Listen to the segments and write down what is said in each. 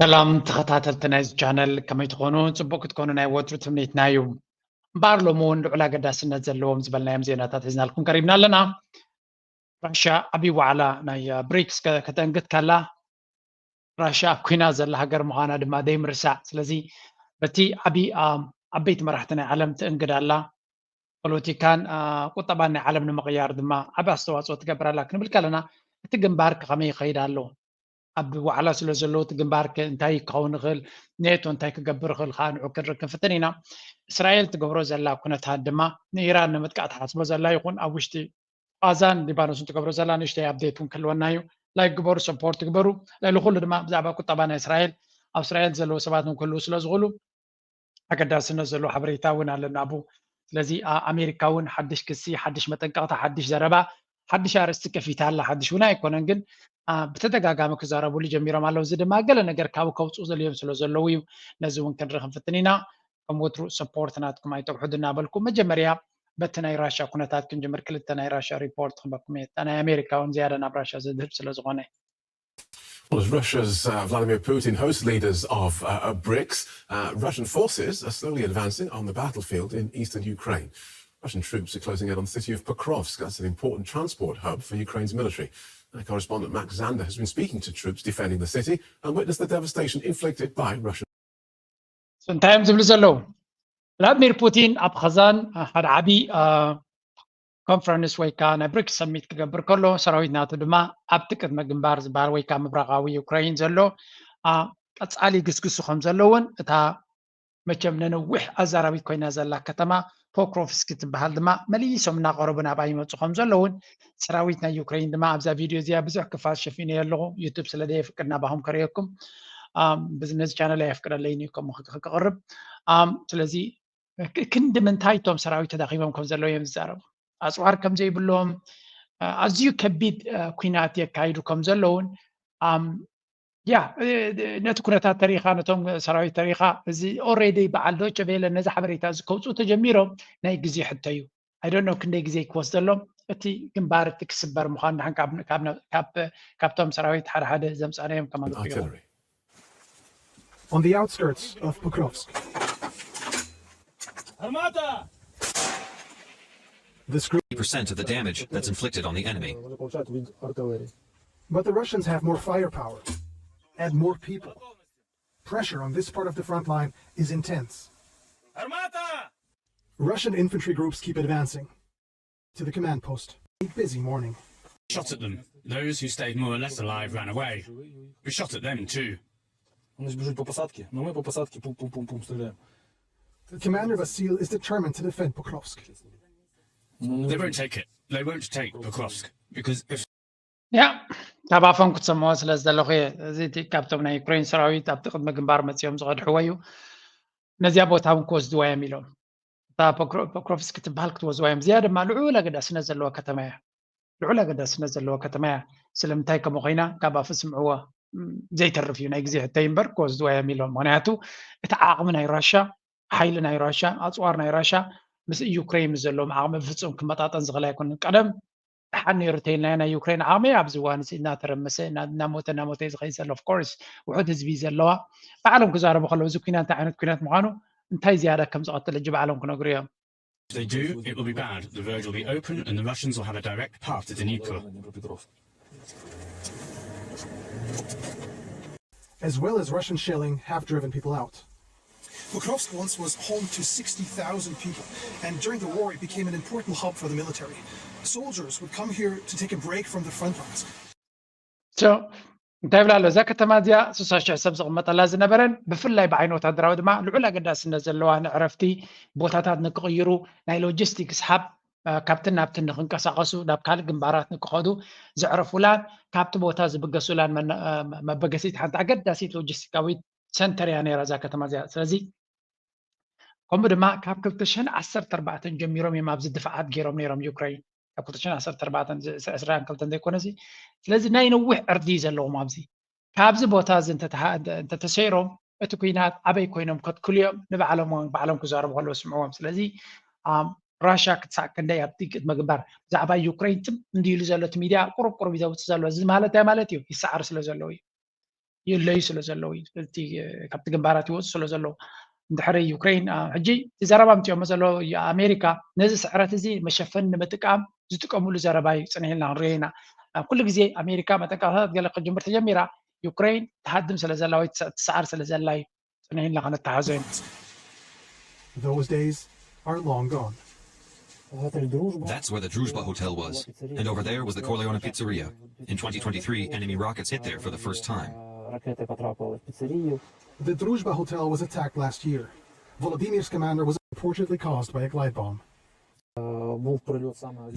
ሰላም ተኸታተልቲ ናይዚ ቻነል፣ ከመይ ትኾኑ? ጽቡቕ ክትኮኑ ናይ ወትሩ ትምኒትና እዩ። እምበኣር ሎሚ እውን ልዑል ኣገዳስነት ዘለዎም ዝበልናዮም ዜናታት ሒዝናልኩም ቀሪብና ኣለና። ራሻ ዓብዪ ዋዕላ ናይ ብሪክስ ከተእንግድ ከላ፣ ራሻ ኣብ ኩናት ዘላ ሃገር ምዃና ድማ ደይምርሳዕ። ስለዚ በቲ ዓብዪ ዓበይቲ መራሕቲ ናይ ዓለም ትእንግድ ኣላ። ፖለቲካን ቁጠባን ናይ ዓለም ንምቕያር ድማ ዓቢ ኣስተዋፅኦ ትገብር ኣላ ክንብል ከለና፣ እቲ ግንባር ከ ከመይ ይኸይድ ኣሎ? ኣብ ዋዕላ ስለ ዘለዉ እቲ ግንባር ከ እንታይ ክኸውን ይኽእል? ኔቶ እንታይ ክገብር ይኽእል ከዓ ንዑ ክንርኢ ክንፍትን ኢና። እስራኤል ትገብሮ ዘላ ኩነታት ድማ ንኢራን ንምጥቃዕ ትሓስቦ ዘላ ይኹን ኣብ ውሽጢ ቓዛን ሊባኖስን ትገብሮ ዘላ ንእሽተይ ኣፕዴት እውን ክህልወና እዩ። ላይክ ግበሩ፣ ሰፖርት ግበሩ። ልዕሊ ኩሉ ድማ ብዛዕባ ቁጠባ ናይ እስራኤል ኣብ እስራኤል ዘለዉ ሰባት እውን ክህልዉ ስለ ዝኽእሉ ኣገዳስነት ዘለዎ ሓበሬታ እውን ኣለና ኣብኡ። ስለዚ ኣሜሪካ እውን ሓድሽ ክሲ፣ ሓድሽ መጠንቀቕታ፣ ሓድሽ ዘረባ፣ ሓድሽ ኣርእስቲ ከፊታ ኣላ። ሓድሽ እውን ኣይኮነን ግን ብተደጋጋሚ ክዛረብሉ ጀሚሮም ኣለዉ። እዚ ድማ ገለ ነገር ካብኡ ከውፅኡ ዘልዮም ስለ ዘለዉ እዩ። ነዚ እውን ክንርኢ ክንፍትን ኢና። ከም ወትሩ ሰፖርት ናትኩም ኣይተውሕዱ እናበልኩ መጀመርያ በቲ ናይ ራሻ ኩነታት ክንጅምር ክልተ ናይ ራሻ ሪፖርት ክበኩም እየ። እታ ናይ ኣሜሪካ እውን ዝያዳ ናብ ራሻ ዝድህብ ስለ ዝኾነ። As Russia's uh, Vladimir Putin hosts leaders of uh, BRICS, uh, Russian forces are slowly advancing on the battlefield in eastern Ukraine. Russian troops are closing in on the city of Pokrovsk. That's an important transport hub for Ukraine's military. Our correspondent Max Zander has been speaking to troops defending the city and witnessed the devastation inflicted by Russian. እንታይ እዮም ዝብሉ ዘለዉ? ቭላድሚር ፑቲን ኣብ ኸዛን ሓደ ዓብዪ ኮንፈረንስ ወይ ከዓ ናይ ብሪክስ ሰሚት ክገብር ከሎ ሰራዊት ናቱ ድማ ኣብቲ ቅድመ ግንባር ዝበሃል ወይ ከዓ ምብራቓዊ ዩክራይን ዘሎ ቀፃሊ ይግስግሱ ከም ዘለውን እታ መቸም ነነዊሕ ኣዛራቢት ኮይና ዘላ ከተማ ፖክሮቭስኪ ትበሃል ድማ መሊሶም እናቐረቡ ናብኣ ይመፁ ከም ዘለውን ሰራዊት ናይ ዩክሬን ድማ ኣብዛ ቪድዮ እዚኣ ብዙሕ ክፋል ሸፊነ ኣለኹ ዩቱብ ስለ ዘየፍቅድ ናባኹም ከርእየኩም ነዚ ቻነል ኣየፍቅደለይን እዩ ከምኡ ክቅርብ ስለዚ ክንዲ ምንታይ እቶም ሰራዊት ተዳኺሞም ከም ዘለዉ እዮም ዝዛረቡ ኣፅዋር ከም ዘይብሎም ኣዝዩ ከቢድ ኩናት የካይዱ ከም ዘለውን ያ ነቲ ኩነታት ተሪኻ ነቶም ሰራዊት ተሪኻ እዚ already በዓል ዶቸ ቬለ ነዚ ሓበሬታ እዚ ከውፅኡ ተጀሚሮም ናይ ግዜ ሕቶ እዩ ኣይዶኖ ክንደይ ግዜ ክወስደሎም እቲ ግንባር እቲ ክስበር ምዃኑ ድሓን ካብቶም ሰራዊት ሓደ ሓደ ዘምፃናዮም ከማለት እዮም On the outskirts of Pokrovsk, This group percent of the damage that's inflicted on the enemy. But the Russians have more firepower and more people. Pressure on this part of the front line is intense. Russian infantry groups keep advancing to the command post. A busy morning. Shot at them. Those who stayed more or less alive ran away. We shot at them too. Commander Vasil is determined to defend Pokrovsk. They won't take it. They won't take Pokrovsk because if ያ ካብ ኣፎም ክትሰምዖ ስለ ዝደለኹ እየ። እዚ እቲ ካብቶም ናይ ዩክሬን ሰራዊት ኣብቲ ቅድሚ ግንባር መፂኦም ዝቐድሕዎ እዩ። ነዚኣ ቦታ እውን ክወስድዋ እዮም ኢሎም። እታ ፖክሮቭስክ ትበሃል ክትወስድዋ እዮም። እዚኣ ድማ ልዑል ኣገዳስነት ዘለዋ ከተማ እያ። ልዑል ኣገዳስነት ዘለዋ ከተማ እያ። ስለምንታይ ከምኡ ኮይና ካብ ኣፉ ስምዕዎ ዘይተርፍ እዩ። ናይ ግዜ ሕቶ እዩ እምበር ክወስድዋ እዮም ኢሎም። ምክንያቱ እቲ ዓቕሚ ናይ ራሻ፣ ሓይሊ ናይ ራሻ፣ ኣፅዋር ናይ ራሻ ምስ ዩክሬን ምስ ዘለዎም ዓቕሚ ብፍፁም ክመጣጠን ዝኽእል ኣይኮነን። ቀደም ደሓን ነይሩ ተይልናዮ ናይ ዩክሬን ዓቕሚ ኣብዚ እዋን እዚ እናተረመሰ እናሞተ እናሞተ እዩ ዝኸይድ ዘሎ። Of course ውሑድ ህዝቢ እዩ ዘለዋ። ባዕሎም ክዛረቡ ከለዉ እዚ ኩናት እንታይ ዓይነት ኩናት ምዃኑ እንታይ ዝያዳ ከም ዝቐትል ሕጂ ባዕሎም ክነግሩ እዮም። If they do, it will be bad. The road will be open and the Russians will have a direct path to Dnipro. As well as Russian shelling have driven people out. Pokrovsk once was home to sixty thousand people, and during the war it became an important hub for the military. Soldiers would come here to take a break from the front lines. So እንታይ ብላ ኣሎ እዛ ከተማ እዚኣ ስሳ ሽሕ ሰብ ዝቕመጠላ ዝነበረን ብፍላይ ብዓይኒ ወታደራዊ ድማ ልዑል ኣገዳስነት ዘለዋ ንዕረፍቲ ቦታታት ንክቕይሩ ናይ ሎጂስቲክስ ሃብ ካብትን ናብትን ንክንቀሳቐሱ ናብ ካልእ ግንባራት ንክኸዱ ዘዕረፉላን ካብቲ ቦታ ዝብገሱላን መበገሲት ሓንቲ ኣገዳሲት ሎጂስቲካዊት ሰንተር እያ ነይራ እዛ ከተማ እዚኣ ስለዚ ከምኡ ድማ ካብ ክልተ ሽሕን ዓሰርተ ኣርባዕተን ጀሚሮም እዮም ኣብዚ ድፍዓት ገይሮም ነይሮም ዩክሬን ካብ ክልተ ሽሕን ዓሰርተ ኣርባዕተን ዕስራን ክልተን ዘይኮነ እዚ ስለዚ ናይ ነዊሕ ዕርዲ ዘለዎም ኣብዚ ካብዚ ቦታ እዚ እንተተሰይሮም እቲ ኩናት ኣበይ ኮይኖም ከትክሉ እዮም ንባዕሎም ባዕሎም ክዛረቡ ከለዉ ስምዕዎም ስለዚ ራሻ ክትሳዕ ክንደይ ኣብቲ ቅድመ ግንባር ብዛዕባ ዩክሬን ትም እንዲሉ ዘሎ እቲ ሚድያ ቁሩብ ቁሩብ እዩ ዘውፅእ ዘሎ እዚ ማለት እንታይ ማለት እዩ ይሰዓር ስለ ዘለዉ እዩ ይለዩ ስለ ዘለዉ እዩ። እቲ ካብቲ ግንባራት ይወፁ ስለ ዘለዉ እንድሕሪ ዩክሬን ሕጂ ዘረባ ምፅኦሞ ዘለዉ ኣሜሪካ ነዚ ስዕረት እዚ መሸፈኒ ንምጥቃም ዝጥቀምሉ ዘረባ እዩ። ፅንሕ ኢልና ክንሪኦ ኢና። ኩሉ ግዜ ኣሜሪካ መጠንቀቕታታት ገለ ክጅምር ተጀሚራ ዩክሬን ትሃድም ስለ ዘላ ወይ ትስዓር ስለ ዘላ እዩ። ፅንሕ ኢልና ከነተሓዞ ኢና። Those days are long gone. That's where the Druzhba Hotel was. And over there was the Corleone Pizzeria. In twenty twenty-three, enemy rockets hit there for the first time. The Druzhba Hotel was attacked last year. Volodymyr's commander was reportedly caused by a glide bomb.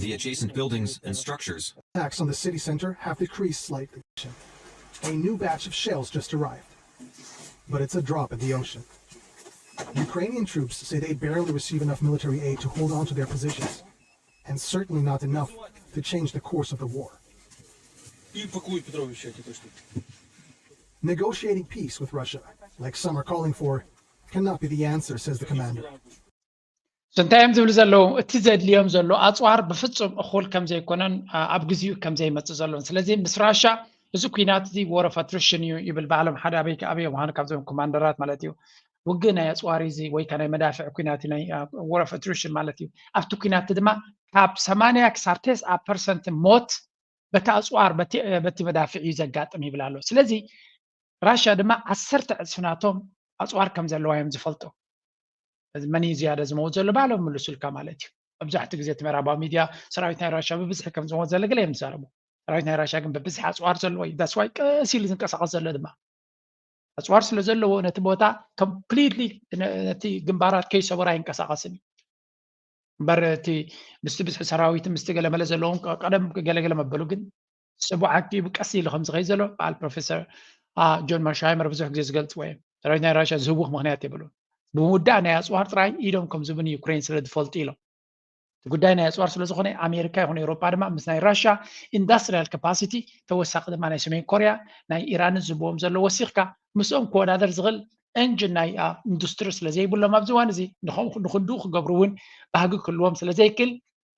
The adjacent buildings and structures. Attacks on the city center have decreased slightly. A new batch of shells just arrived, but it's a drop in the ocean. Ukrainian troops say they barely receive enough military aid to hold on to their positions, and certainly not enough to change the course of the war. Negotiating peace with Russia, like some are calling for, cannot be the answer, says the commander. እንታይ እዮም ዝብሉ ዘለዉ? እቲ ዘድልዮም ዘሎ ኣፅዋር ብፍፁም እኹል ከም ዘይኮነን ኣብ ግዚኡ ከም ዘይመፅእ ዘሎን ስለዚ ምስ ራሻ እዚ ኩናት እዚ war of attrition እዩ ይብል በዓሎም ሓደ ኣበይ ኣበይ ምዃኑ ካብዞም ኮማንደራት ማለት እዩ። ውግእ ናይ ኣፅዋር እዚ ወይ ናይ መዳፍዕ ኩናት ናይ war of attrition ማለት እዩ። ኣብቲ ኩናት ድማ ካብ ሰማንያ ክሳብ ተስዓ ፐርሰንት ሞት በቲ ኣፅዋር በቲ መዳፍዕ እዩ ዘጋጥም ይብል ኣሎ። ስለዚ ራሻ ድማ ዓሰርተ ዕፅፊ ናቶም ኣፅዋር ከም ዘለዋ እዮም ዝፈልጡ። እዚ መን እዩ ዝያዳ ዝመውት ዘሎ ባዕሎም ምልሱልካ ማለት እዩ። መብዛሕትኡ ግዜ እቲ ምዕራባዊ ሚድያ ሰራዊት ናይ ራሻ ብብዝሒ ከም ዝመውት ዘሎ ገለ እዮም ዝዛረቡ። ሰራዊት ናይ ራሻ ግን ብብዝሒ ኣፅዋር ዘለዎ እዩ። ዳስዋይ ቀስ ኢሉ ዝንቀሳቐስ ዘሎ ድማ ኣፅዋር ስለ ዘለዎ ነቲ ቦታ ኮምፕሊትሊ ነቲ ግንባራት ከይሰበሩ ኣይንቀሳቐስን እዩ። እምበር እቲ ምስቲ ብዝሒ ሰራዊት ምስቲ ገለመለ ዘለዎም ቀደም ገለገለ መበሉ ግን ስቡዕ ኣኪቡ ቀስ ኢሉ ከም ዝኸይ ዘሎ በዓል ፕሮፌሰር ጆን መርሻይመር ብዙሕ ግዜ ዝገልፅዎ እዮም። ሰራዊት ናይ ራሻ ዝህውኽ ምክንያት የብሉን። ብምውዳእ ናይ ኣፅዋር ጥራይ ኢዶም ከም ዝብን ዩክሬን ስለ ዝፈልጡ ኢሎም። እቲ ጉዳይ ናይ ኣፅዋር ስለ ዝኾነ ኣሜሪካ ይኹን ኤውሮጳ ድማ ምስ ናይ ራሻ ኢንዳስትሪያል ካፓሲቲ ተወሳኺ ድማ ናይ ሰሜን ኮርያ ናይ ኢራንን ዝህብዎም ዘሎ ወሲኽካ ምስኦም ክወዳደር ዝኽእል እንጅን ናይ ኢንዱስትሪ ስለ ዘይብሎም ኣብዚ እዋን እዚ ንክንድኡ ክገብሩ እውን ባህጊ ክህልዎም ስለ ዘይክእል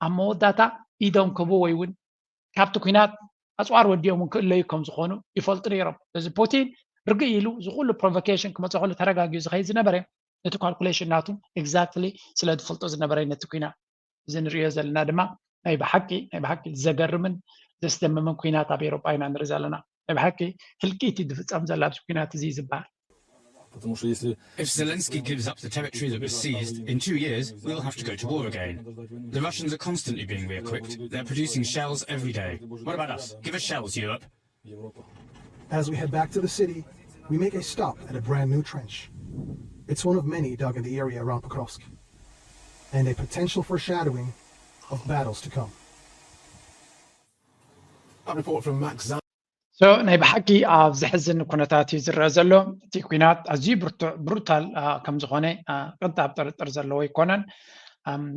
ኣብ መወዳእታ ኢዶም ክህቡ ወይ እውን ካብቲ ኩናት ኣፅዋር ወዲኦም እውን ክእለዩ ከም ዝኾኑ ይፈልጡ ነይሮም። ስለዚ ፑቲን ርግእ ኢሉ እዚ ኩሉ ፕሮቮኬሽን ክመፀ ከሎ ተረጋጊኡ ዝኸይድ ዝነበረ ነቲ ካልኩሌሽን ናቱ ኤግዛክትሊ ስለ ዝፈልጦ ዝነበረ ነቲ ኩናት እዚ ንሪኦ ዘለና ድማ ናይ ብሓቂ ናይ ብሓቂ ዘገርምን ዘስደምምን ኩናት ኣብ ኤውሮጳ ኢና ንርኢ ዘለና። ናይ ብሓቂ ህልቂት እዩ ዝፍፀም ዘሎ ኣብዚ ኩናት እዚ ዝበሃል። If Zelensky gives up the territory that was seized, in two years, we'll have to go to war again. The Russians are constantly being re equipped. They're producing shells every day. What about us? Give us shells, Europe. As we head back to the city, we make a stop at a brand new trench. It's one of many dug in the area around Pokrovsk, and a potential foreshadowing of battles to come. A report from Max Zan. So ናይ ብሓቂ ኣብ ዘሕዝን ኩነታት እዩ ዝረአ ዘሎ። እቲ ኩናት ኣዝዩ ብርቱዕ ብሩታል ከም ዝኾነ ቅንጣብ ጥርጥር ዘለዎ ኣይኮነን።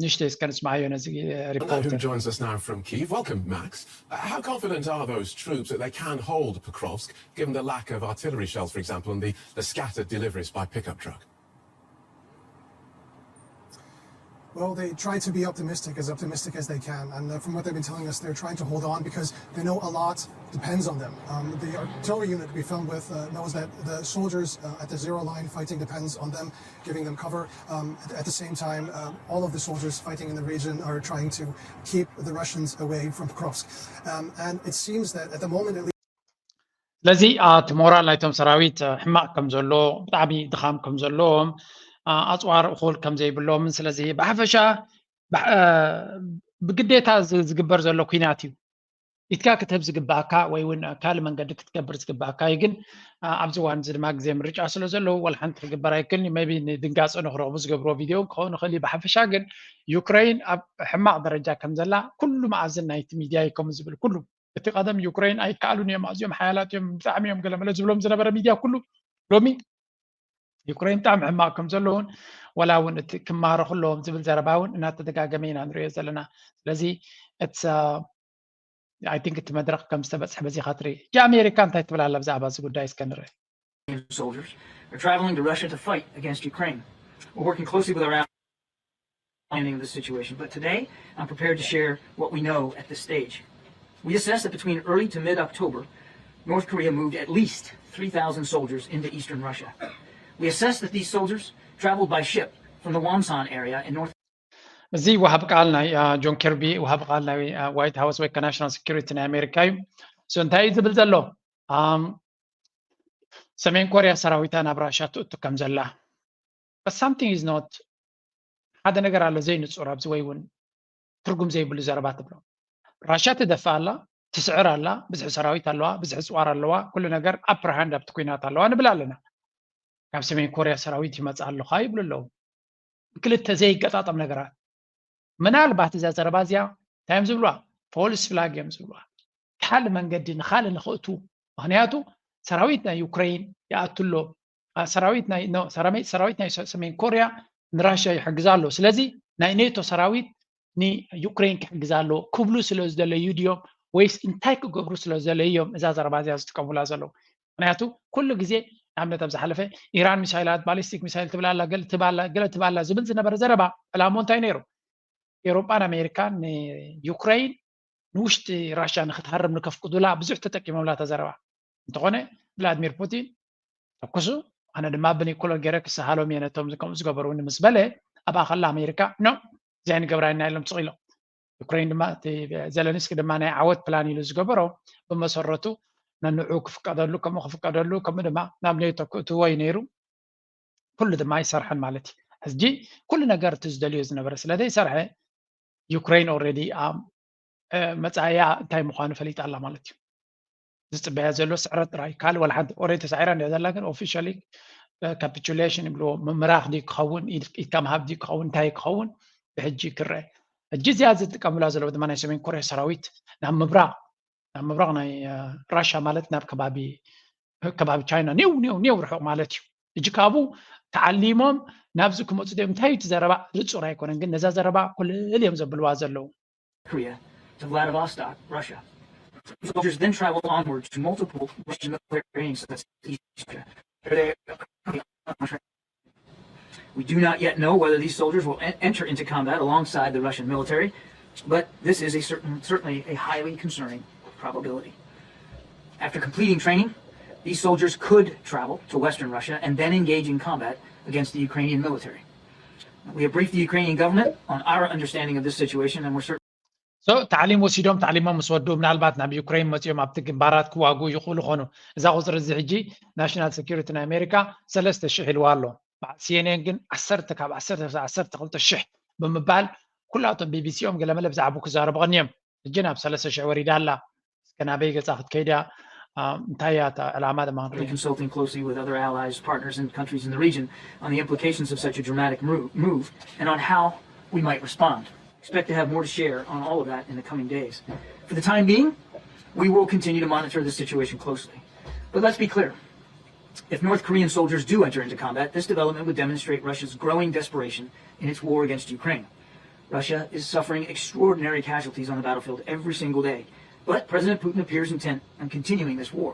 ንእሽተይ እስከ ንስማዓዮ ነዚ ሪፖርት። Who joins us now from Kyiv? Welcome, Max. Uh, how confident are those troops that they can hold Pokrovsk, given the lack of artillery shells, for example, and the, the scattered deliveries by pickup truck? Well, they try to be optimistic, as optimistic as they can. And uh, from what they've been telling us, they're trying to hold on because they know a lot depends on them. Um, the artillery unit we filmed with uh, knows that the soldiers uh, at the zero line fighting depends on them, giving them cover. Um, at, at the same time, uh, all of the soldiers fighting in the region are trying to keep the Russians away from Pokrovsk. Um, and it seems that at the moment, at least, ስለዚ እቲ ሞራል ናይቶም ሰራዊት ሕማቕ ከም ዘሎ ብጣዕሚ ድኻም ከም ዘለዎም ኣፅዋር እኹል ከም ዘይብሎምን ስለዚ ብሓፈሻ ብግዴታ ዝግበር ዘሎ ኩናት እዩ። ኢትካ ክትህብ ዝግባእካ ወይ እውን ካልእ መንገዲ ክትገብር ዝግባእካ እዩ። ግን ኣብዚ እዋን እዚ ድማ ግዜ ምርጫ ስለ ዘለዉ ዋላ ሓንቲ ክግበር ኣይክእልን እዩ። ቢ ንድንጋፀ ንክረኽቡ ዝገብርዎ ቪድዮ ክኸውን ይኽእል እዩ። ብሓፈሻ ግን ዩክረይን ኣብ ሕማቕ ደረጃ ከም ዘላ ኩሉ መኣዝን ናይቲ ሚድያ እዩ ከምኡ ዝብል ኩሉ እቲ ቀደም ዩክረይን ኣይከኣሉን እዮም ኣዝዮም ሓያላት እዮም ብጣዕሚ እዮም ገለመለ ዝብሎም ዝነበረ ሚድያ ኩሉ ሎሚ ዩክረይን ብጣዕሚ ሕማቕ ከም ዘለውን ወላ እውን እቲ ክማረኹ ኣለዎም ዝብል ዘረባ እውን እናተደጋገመ ኢና ንሪኦ ዘለና። ስለዚ I think እቲ መድረኽ ከም ዝተበፅሐ በዚኻ ትርኢ። እጂ ኣሜሪካ እንታይ ትብል ኣላ ብዛዕባ እዚ ጉዳይ እስከ ንርኢ። Soldiers are traveling to Russia to fight against Ukraine. We're working closely with our allies in the situation, but today I'm prepared to share what we know at this stage. We assess that between early to mid October, North Korea moved at least three thousand soldiers into eastern Russia. We assess that these soldiers traveled by ship from the Wonsan area in north እዚ ወሃብ ቃል ናይ ጆን ኪርቢ፣ ወሃብ ቃል ናይ ዋይት ሃውስ ወይ ናሽናል ሴኩሪቲ ናይ ኣሜሪካ እዩ። So እንታይ እዩ ዝብል ዘሎ? ሰሜን ኮርያ ሰራዊታ ናብ ራሻ ትእቱ ከም ዘላ። But something is not፣ ሓደ ነገር ኣሎ ዘይንጹር ኣብዚ፣ ወይ እውን ትርጉም ዘይብሉ ዘረባ ትብሎ። ራሻ ትደፍእ ኣላ፣ ትስዕር ኣላ፣ ብዝሒ ሰራዊት ኣለዋ፣ ብዝሒ ጽዋር ኣለዋ፣ ኩሉ ነገር ኣፕር ሃንድ ኣብቲ ኩናት ኣለዋ ንብል ኣለና። ካብ ሰሜን ኮርያ ሰራዊት ይመጽእ ኣለኻ ይብሉ ኣለዉ። ክልተ ዘይገጣጠም ነገራት። ምናልባት እዛ ዘረባ እዚኣ እንታይ እዮም ዝብልዋ? ፎልስ ፍላግ እዮም ዝብልዋ። ካልእ መንገዲ ንኻልእ ንኽእቱ። ምኽንያቱ ሰራዊት ናይ ዩክሬን ይኣቱ ኣሎ። ሰራዊት ናይ ሰሜን ኮርያ ንራሽያ ይሕግዛ ኣሎ። ስለዚ ናይ ኔቶ ሰራዊት ንዩክሬን ክሕግዛ ኣሎ ክብሉ ስለ ዝደለዩ ድዮም ወይስ እንታይ ክገብሩ ስለ ዝደለዩ እዮም እዛ ዘረባ እዚኣ ዝጥቀሙላ ዘለዉ? ምክንያቱ ኩሉ ግዜ ንኣብነት ኣብ ዝሓለፈ ኢራን ሚሳይላት፣ ባሊስቲክ ሚሳይል ትብላላ፣ ገለ ትባላ ዝብል ዝነበረ ዘረባ ዕላሞ እንታይ ነይሩ? ኤውሮጳን ኣሜሪካን ንዩክሬን ንውሽጢ ራሽያ ንክትሃርም ንከፍቅዱላ ብዙሕ ተጠቂሞምላ ተዘረባ። እንተኾነ ቭላድሚር ፑቲን ተኩሱ፣ ኣነ ድማ ብኒኩለር ገይረ ክሰሃሎም እየ ነቶም ከምኡ ዝገበሩኒ ምስ በለ፣ ኣብኣ ከላ ኣሜሪካ ኖ፣ እዚ ኣይንገብራና ኢሎም ስቕ ኢሎም። ዩክሬን ድማ እቲ ዘለንስኪ ድማ ናይ ዓወት ፕላን ኢሉ ዝገበሮ ብመሰረቱ ነንዑ ክፍቀደሉ፣ ከምኡ ክፍቀደሉ፣ ከምኡ ድማ ናብ ኔቶ ክእትዎ እዩ ነይሩ። ኩሉ ድማ ኣይሰርሐን ማለት እዩ። ሕጂ ኩሉ ነገር እቲ ዝደልዮ ዝነበረ ስለ ዘይሰርሐ ዩክሬን ኦልሬዲ መፃእያ እንታይ ምዃኑ ፈሊጣ ኣላ ማለት እዩ። ዝፅበያ ዘሎ ስዕረት ጥራይ፣ ካልእ ዋላ ሓንቲ። ኦልሬዲ ተሳዒራ እንዲያ ዘላ፣ ግን ኦፊሻሊ ካፒቹሌሽን ይብልዎ። ምምራኽ ድዩ ክኸውን፣ ኢድካ ምሃብ ድዩ ክኸውን፣ እንታይ ክኸውን ብሕጂ ክረአ። ሕጂ እዚኣ ዝጥቀሙላ ዘለዉ ድማ ናይ ሰሜን ኮርያ ሰራዊት ናብ ምብራቕ፣ ናብ ምብራቕ ናይ ራሻ ማለት ናብ ከባቢ ከባቢ ቻይና ኔው ኔው ኔው ርሑቕ ማለት እዩ። ሕጂ ካብኡ ተዓሊሞም ናብዚ ክመፁ ድዮም እንታይ እዩ እቲ ዘረባ ንፁር ኣይኮነን፣ ግን ነዛ ዘረባ ኩልል እዮም ዘብልዋ ዘለዉ። Korea to Vladivostok, Russia. Soldiers then travel onward to multiple Russian military training sites in East Russia. We do not yet know whether these soldiers will en- enter into combat alongside the Russian military, but this is a certain, certainly a highly concerning probability. After completing training, these soldiers could travel to western Russia and then engage in combat against the Ukrainian military. We have briefed the Ukrainian government on our understanding of this situation, and we're certain So ታዕሊም ወሲዶም፣ ታዕሊሞም ምስ ወድኡ ምናልባት ናብ ዩክሬን መፂኦም ኣብቲ ግንባራት ክዋግኡ ይኽእሉ ኾኑ። እዛ ቁፅሪ እዚ ሕጂ ናሽናል ሴኩሪቲ ናይ ኣሜሪካ ሰለስተ ሽሕ ኢልዋ ኣሎ። በዓል ሲኤንኤን ግን ዓሰርተ፣ ካብ ዓሰርተ ክሳብ ዓሰርተ ክልተ ሽሕ ብምባል ኩላቶም ቢቢሲኦም ገለመለ ብዛዕባ ክዛረቡ ቀንዮም። ሕጂ ናብ ሰለስተ ሽሕ ወሪዳ ኣላ። እስከ ናበይ ገፃ ክትከይድ እያ? እንታይ እያ እታ ዕላማ ድማ We're consulting closely with other allies, partners, and countries in the region on the implications of such a dramatic move and on how we might respond. Expect to have more to share on all of that in the coming days. For the time being, we will continue to monitor the situation closely. But let's be clear. If North Korean soldiers do enter into combat, this development would demonstrate Russia's growing desperation in its war against Ukraine. Russia is suffering extraordinary casualties on the battlefield every single day, but President Putin appears intent on continuing this war.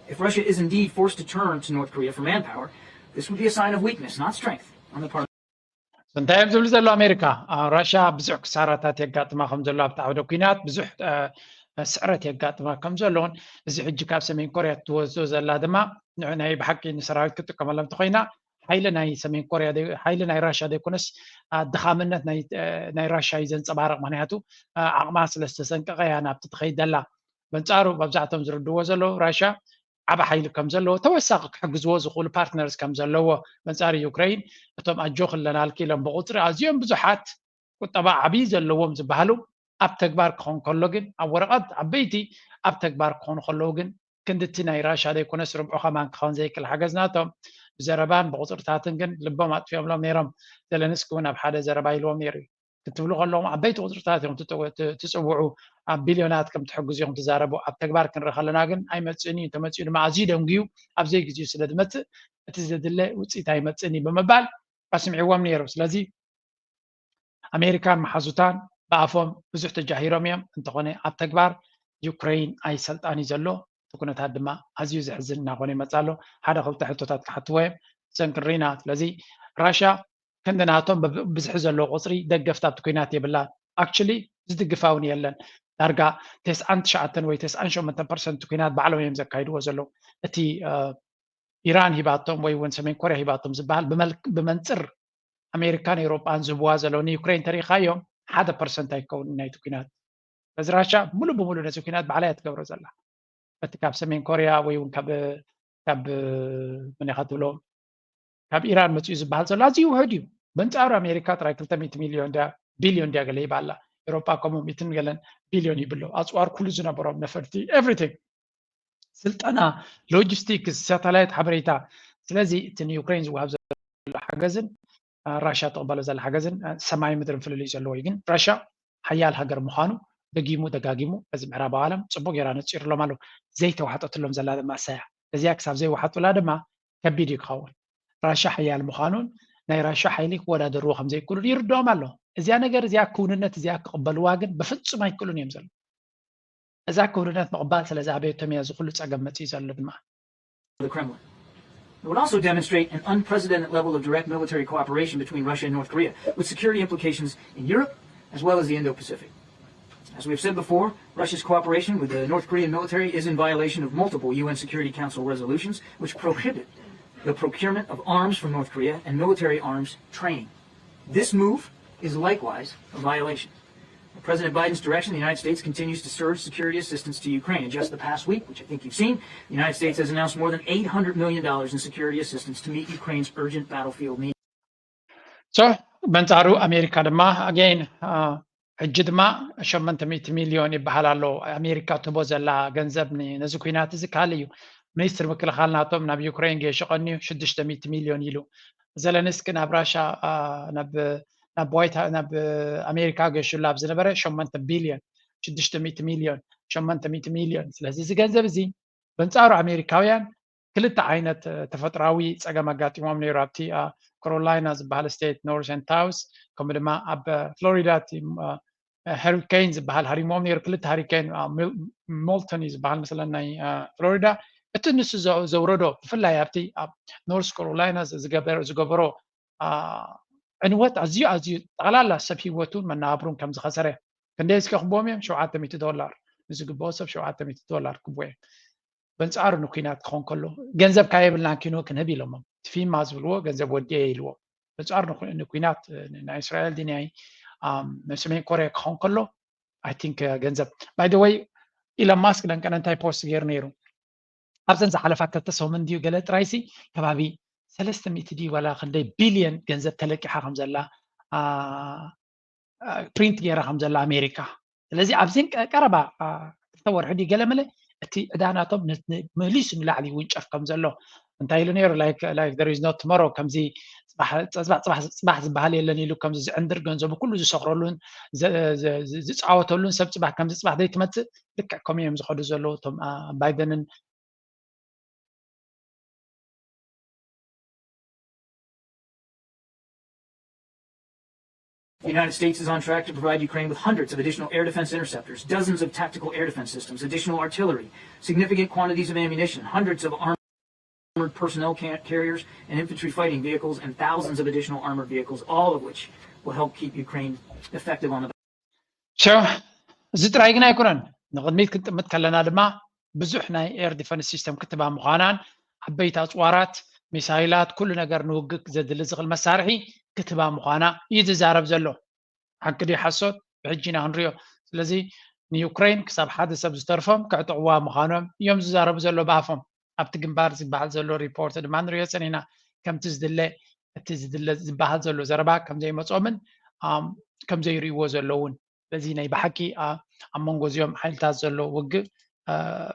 If Russia is indeed forced to turn to North Korea for manpower, this would be a sign of weakness, not strength, on the part እንታይ እዮም ዝብሉ ዘለዉ? ኣሜሪካ፣ ራሽያ ብዙሕ ክሳራታት የጋጥማ ከም ዘሎ ኣብቲ ዓውደ ኩናት ብዙሕ ስዕረት የጋጥማ ከም ዘለውን፣ እዚ ሕጂ ካብ ሰሜን ኮርያ ትወስዶ ዘላ ድማ ናይ ብሓቂ ንሰራዊት ክትጥቀመሎም እንተኮይና ሓይሊ ናይ ሰሜን ኮርያ ሓይሊ ናይ ራሽያ ዘይኮነስ ድኻምነት ናይ ራሽያ እዩ ዘንፀባርቕ። ምክንያቱ ዓቕማ ስለ ዝተሰንቀቐ እያ ናብቲ ትኸይድ ዘላ። በንፃሩ መብዛሕቶም ዝርድዎ ዘለዉ ራሽያ ዓብ ሓይሊ ከም ዘለዎ፣ ተወሳኺ ክሕግዝዎ ዝኽእሉ ፓርትነርስ ከም ዘለዎ፣ በንፃር ዩክሬን እቶም ኣጆ ክለናልኪ ኢሎም ብቁፅሪ ኣዝዮም ብዙሓት ቁጠባ ዓብዪ ዘለዎም ዝበሃሉ ኣብ ተግባር ክኾን ከሎ ግን፣ ኣብ ወረቐት ዓበይቲ ኣብ ተግባር ክኾኑ ከለዉ ግን ክንድቲ ናይ ራሻ ዘይኮነስ ርብዑ ከማን ክኸውን ዘይክእል ሓገዝ ናቶም ብዘረባን ብቁፅርታትን ግን ልቦም ኣጥፊኦምሎም ነይሮም። ዘለንስኪ እውን ኣብ ሓደ ዘረባ ኢልዎም ነይሩ እዩ። ክትብሉ ከለኹም ዓበይቲ ቁፅርታት እዮም ትፅውዑ፣ ኣብ ቢልዮናት ከም ትሕግዙ እዮም ትዛረቡ። ኣብ ተግባር ክንርኢ ከለና ግን ኣይመፅእን እዩ፣ እንተመፂኡ ድማ ኣዝዩ ደንጉዩ ኣብ ዘይግዚኡ ስለ ዝመፅእ እቲ ዘድለ ውፅኢት ኣይመፅእን እዩ ብምባል ኣስሚዕዎም ነይሩ። ስለዚ ኣሜሪካን መሓዙታን ብኣፎም ብዙሕ ተጃሂሮም እዮም፣ እንተኾነ ኣብ ተግባር ዩክሬን ኣይሰልጣን እዩ ዘሎ። እቲ ኩነታት ድማ ኣዝዩ ዘሕዝን እናኾነ ይመፅእ ኣሎ። ሓደ ክልተ ሕቶታት ክሓትዎ እዮም ዘንክሪና። ስለዚ ራሻ ክንዲ ናቶም ብብዝሒ ዘለዎ ቁፅሪ ደገፍቲ ኣብቲ ኩናት የብላን። ኣክቹሊ ዝድግፋ እውን የለን። ዳርጋ ተስዓን ትሽዓተን ወይ ተስዓን ሸሞንተን ፐርሰንት ኩናት ባዕሎም እዮም ዘካይድዎ ዘለዉ። እቲ ኢራን ሂባቶም ወይ እውን ሰሜን ኮርያ ሂባቶም ዝበሃል ብመንፅር ኣሜሪካን ኤውሮጳን ዝህብዋ ዘለዉ ንዩክሬን ተሪኢኻዮም ሓደ ፐርሰንት ኣይከውንን ናይቲ ኩናት። በዚ ራሻ ሙሉ ብሙሉ ነዚ ኩናት ባዕላ እያ ትገብሮ ዘላ። እቲ ካብ ሰሜን ኮርያ ወይ እውን ካብ ካብ መን ኢኻ ትብሎ ካብ ኢራን መፅኡ ዝበሃል ዘሎ ኣዝዩ ውሑድ እዩ። በንፃሩ ኣሜሪካ ጥራይ ክልተ ሚእቲ ሚልዮን ድያ ቢልዮን ድያ ገለ ሂባ ኣላ። ኤውሮጳ ከምኡ ሚእትን ገለን ቢልዮን ይብሎ። ኣፅዋር ኩሉ ዝነበሮም ነፈርቲ ኤቭሪቲንግ ስልጠና፣ ሎጂስቲክስ፣ ሳተላይት ሓበሬታ። ስለዚ እቲ ንዩክሬን ዝወሃብ ዘሎ ሓገዝን ራሻ ትቕበሎ ዘላ ሓገዝን ሰማይ ምድርን ፍልልይ ዘለዎ እዩ። ግን ራሻ ሓያል ሃገር ምዃኑ ደጊሙ ደጋጊሙ በዚ ምዕራባዊ ዓለም ፅቡቅ ጌራ ነፂሩሎም ኣሎ። ዘይተዋሕጠትሎም ዘላ ድማ እሳያ። እዚኣ ክሳብ ዘይወሓጡላ ድማ ከቢድ እዩ ክኸውን። ራሻ ሓያል ምዃኑን ናይ ራሻ ሓይሊ ክወዳደርዎ ከም ዘይክእሉን ይርድኦም ኣሎ። እዚኣ ነገር እዚኣ ክውንነት እዚኣ ክቕበልዋ ግን ብፍጹም ኣይክእሉን እዮም ዘሎ። እዛ ክውንነት ምቕባል ስለ ዝኣበየቶም እያ እዚ ኩሉ ጸገም መጺኡ ዘሎ ድማ። the Kremlin. It would also demonstrate an unprecedented level of direct military cooperation between Russia and North Korea, with security implications in Europe as well as the Indo Pacific. As we've said before, Russia's cooperation with the North Korean military is in violation of multiple U N Security Council resolutions which prohibit the procurement of arms from North Korea and military arms training. This move is likewise a violation. At President Biden's direction, the United States continues to surge security assistance to Ukraine. In just the past week, which I think you've seen, the United States has announced more than eight hundred million dollars in security assistance to meet Ukraine's urgent battlefield needs. So በንጻሩ ኣሜሪካ ድማ ኣገይን ሕጂ ድማ ሸሞንተ ሚእቲ ሚልዮን ይበሃል ኣሎ ኣሜሪካ ትቦ ዘላ ገንዘብ ነዚ ኩናት እዚ ካል እዩ። ሚኒስትር ምክልኻል ናቶም ናብ ዩክሬን ገይሹ ቀንዩ ሽዱሽተ ሚእቲ ሚልዮን ኢሉ። ዘለንስኪ ናብ ራሻ ናብ ዋይት ናብ ኣሜሪካ ገይሹላ ኣብ ዝነበረ ሸሞንተ ቢልዮን ሽዱሽተ ሚእቲ ሚልዮን ሸሞንተ ሚእቲ ሚልዮን። ስለዚ እዚ ገንዘብ እዚ በንጻሩ ኣሜሪካውያን ክልተ ዓይነት ተፈጥራዊ ጸገም ኣጋጢሞም ነይሩ። ኣብቲ ካሮላይና ዝበሃል ስቴት ኖርዘርን ታውስ ከምኡ ድማ ኣብ ፍሎሪዳ እቲ ሃሪኬን ዝበሃል ሃሪሞም ነይሩ። ክልተ ሃሪኬን ሞልተን እዩ ዝበሃል መስለን ናይ ፍሎሪዳ። እቲ ንሱ ዘውረዶ ብፍላይ ኣብቲ ኣብ ኖርስ ካሮላይና ዝገበሮ ዕንወት ኣዝዩ ኣዝዩ ጠቕላላ ሰብ ህይወቱን መነባብሩን ከም ዝኸሰረ ክንደይ እስከ ክቦም እዮም ሸውዓተ ሚእቲ ዶላር ንዝግብኦ ሰብ ሸውዓተ ሚእቲ ዶላር ክቦ እዮም። በንጻሩ ንኩናት ክኾን ከሎ ገንዘብ ካየብልናን ኪኖ ክንህብ ኢሎሞም። እቲ ፊማ ዝብልዎ ገንዘብ ወዲኤ ኢልዎ። በንጻሩ ንኩናት ናይ እስራኤል ድንያይ ናይ ሰሜን ኮርያ ክኾን ከሎ ኣይ ቲንክ ገንዘብ ባይ ወይ ኢሎን ማስክ ደንቀነ እንታይ ፖስት ገይሩ ነይሩ ኣብዘን ዝሓለፋ ክልተ ሰሙን ድዩ ገለ ጥራይሲ ከባቢ ሰለስተ ሚእቲ ድዩ ዋላ ክንደይ ቢልየን ገንዘብ ተለቂሓ ከም ዘላ ፕሪንት ገይራ ከም ዘላ ኣሜሪካ። ስለዚ ኣብዘን ቀረባ ክልተ ወርሒ ድዩ ገለ መለ እቲ ዕዳ ናቶም መሊሱ ንላዕሊ ይውንጨፍ ከም ዘሎ እንታይ ኢሉ ነይሩ like there is no tomorrow ከምዚ ፅባሕ ዝበሃል የለን ኢሉ ከምዚ ዝዕንድር ገንዘቡ ኩሉ ዝሰኽረሉን ዝፃወተሉን ሰብ ፅባሕ ከምዚ ፅባሕ ዘይትመፅእ ልክዕ ከምኡ እዮም ዝኸዱ ዘለዉ እቶም ባይደንን The United States is on track to provide Ukraine with hundreds of additional air defense interceptors, dozens of tactical air defense systems, additional artillery, significant quantities of ammunition, hundreds of armored personnel carriers and infantry fighting vehicles, and thousands of additional armored vehicles, all of which will help keep Ukraine effective on the ሸው እዚ ጥራይ ግን ኣይኮነን። ንቕድሚት ክንጥምት ከለና ድማ ብዙሕ ናይ ኤር ዲፈንስ ሲስተም ክትባ ምዃናን ዓበይቲ ኣፅዋራት፣ ሚሳይላት፣ ኩሉ ነገር ንውግእ ዘድሊ ዝኽእል መሳርሒ ክትባ ምዃና እዩ ዝዛረብ ዘሎ። ሓቂ ድዩ ሓሶት ብሕጂ ኢና ክንሪኦ። ስለዚ ንዩክሬን ክሳብ ሓደ ሰብ ዝተርፎም ከዕጥቕዋ ምዃኖም እዮም ዝዛረቡ ዘሎ ብኣፎም። ኣብቲ ግንባር ዝበሃል ዘሎ ሪፖርት ድማ ንሪኦ ጸኒሕና። ከምቲ ዝድለ እቲ ዝድለ ዝበሃል ዘሎ ዘረባ ከምዘይመጾምን ከምዘይርእይዎ ዘለውን በዚ ናይ ብሓቂ ኣብ መንጎ እዚኦም ሓይልታት ዘሎ ውግእ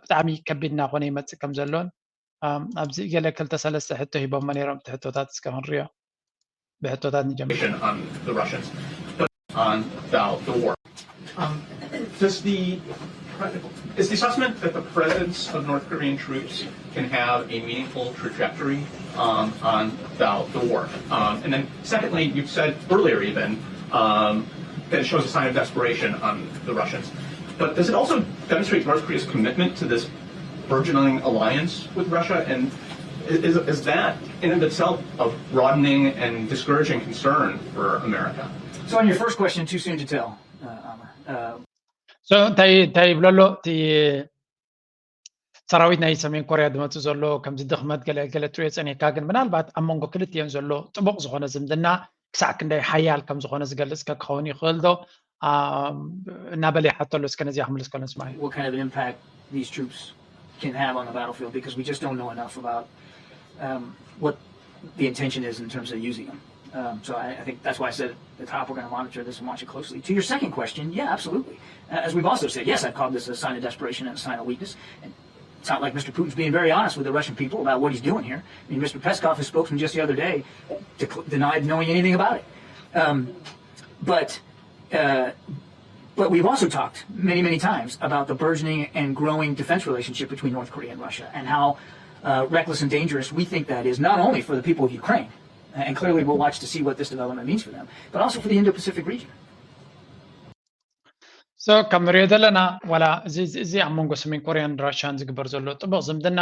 ብጣዕሚ ከቢድ እናኾነ ይመፅእ ከም ዘሎን ኣብዚ ገለ ክልተ ሰለስተ ሕቶ ሂቦሞ ነይሮም እቲ ሕቶታት እስከ ክንሪኦ ብሕቶታት ንጀምር on the Russians, but on about the war. Um, does the is the assessment that the presence of North Korean troops can have a meaningful trajectory um, on about the war? Um, and then, secondly, you've said earlier even um, that it shows a sign of desperation on the Russians. But does it also demonstrate North Korea's commitment to this burgeoning alliance with Russia? And is, is that in and of itself a broadening and discouraging concern for America? So, on your first question, too soon to tell, uh, Amr. Uh, እንታይ እንታይ ይብለሎ እቲ ሰራዊት ናይ ሰሜን ኮርያ ዝመፅእ ዘሎ ከምዚ ድኽመት ገለ ገለ ትሪኦ ፀኒሕካ፣ ግን ምናልባት ኣብ መንጎ ክልቲኦም ዘሎ ጥቡቕ ዝኾነ ዝምድና ክሳዕ ክንደይ ሓያል ከም ዝኾነ ዝገልፅ ከ ክኸውን ይኽእል ዶ? እናበለ ይሓተሉ። እስከ ነዚኣ ክምልስ ከሎ ንስማዕ። What kind of an impact these troops can have on the battlefield, because we just don't know enough about um, what the intention is in terms of using them. Um, so I, I think that's why I said at the top we're going to monitor this and watch it closely. To your second question, yeah, absolutely. Uh, as we've also said, yes, I've called this a sign of desperation and a sign of weakness. And it's not like Mister Putin's being very honest with the Russian people about what he's doing here. I mean, Mister Peskov, his spokesman just the other day, dec- denied knowing anything about it. Um, but uh, but we've also talked many, many times about the burgeoning and growing defense relationship between North Korea and Russia, and how uh, reckless and dangerous we think that is, not only for the people of Ukraine, and clearly we'll watch to see what this development means for them, but also for the Indo-Pacific region. So ከም ንሪኦ ዘለና ዋላ እዚ እዚ- እዚ ኣብ መንጎ ሰሜን ኮርያን ራሽያን ዝግበር ዘሎ ጥቡቕ ዝምድና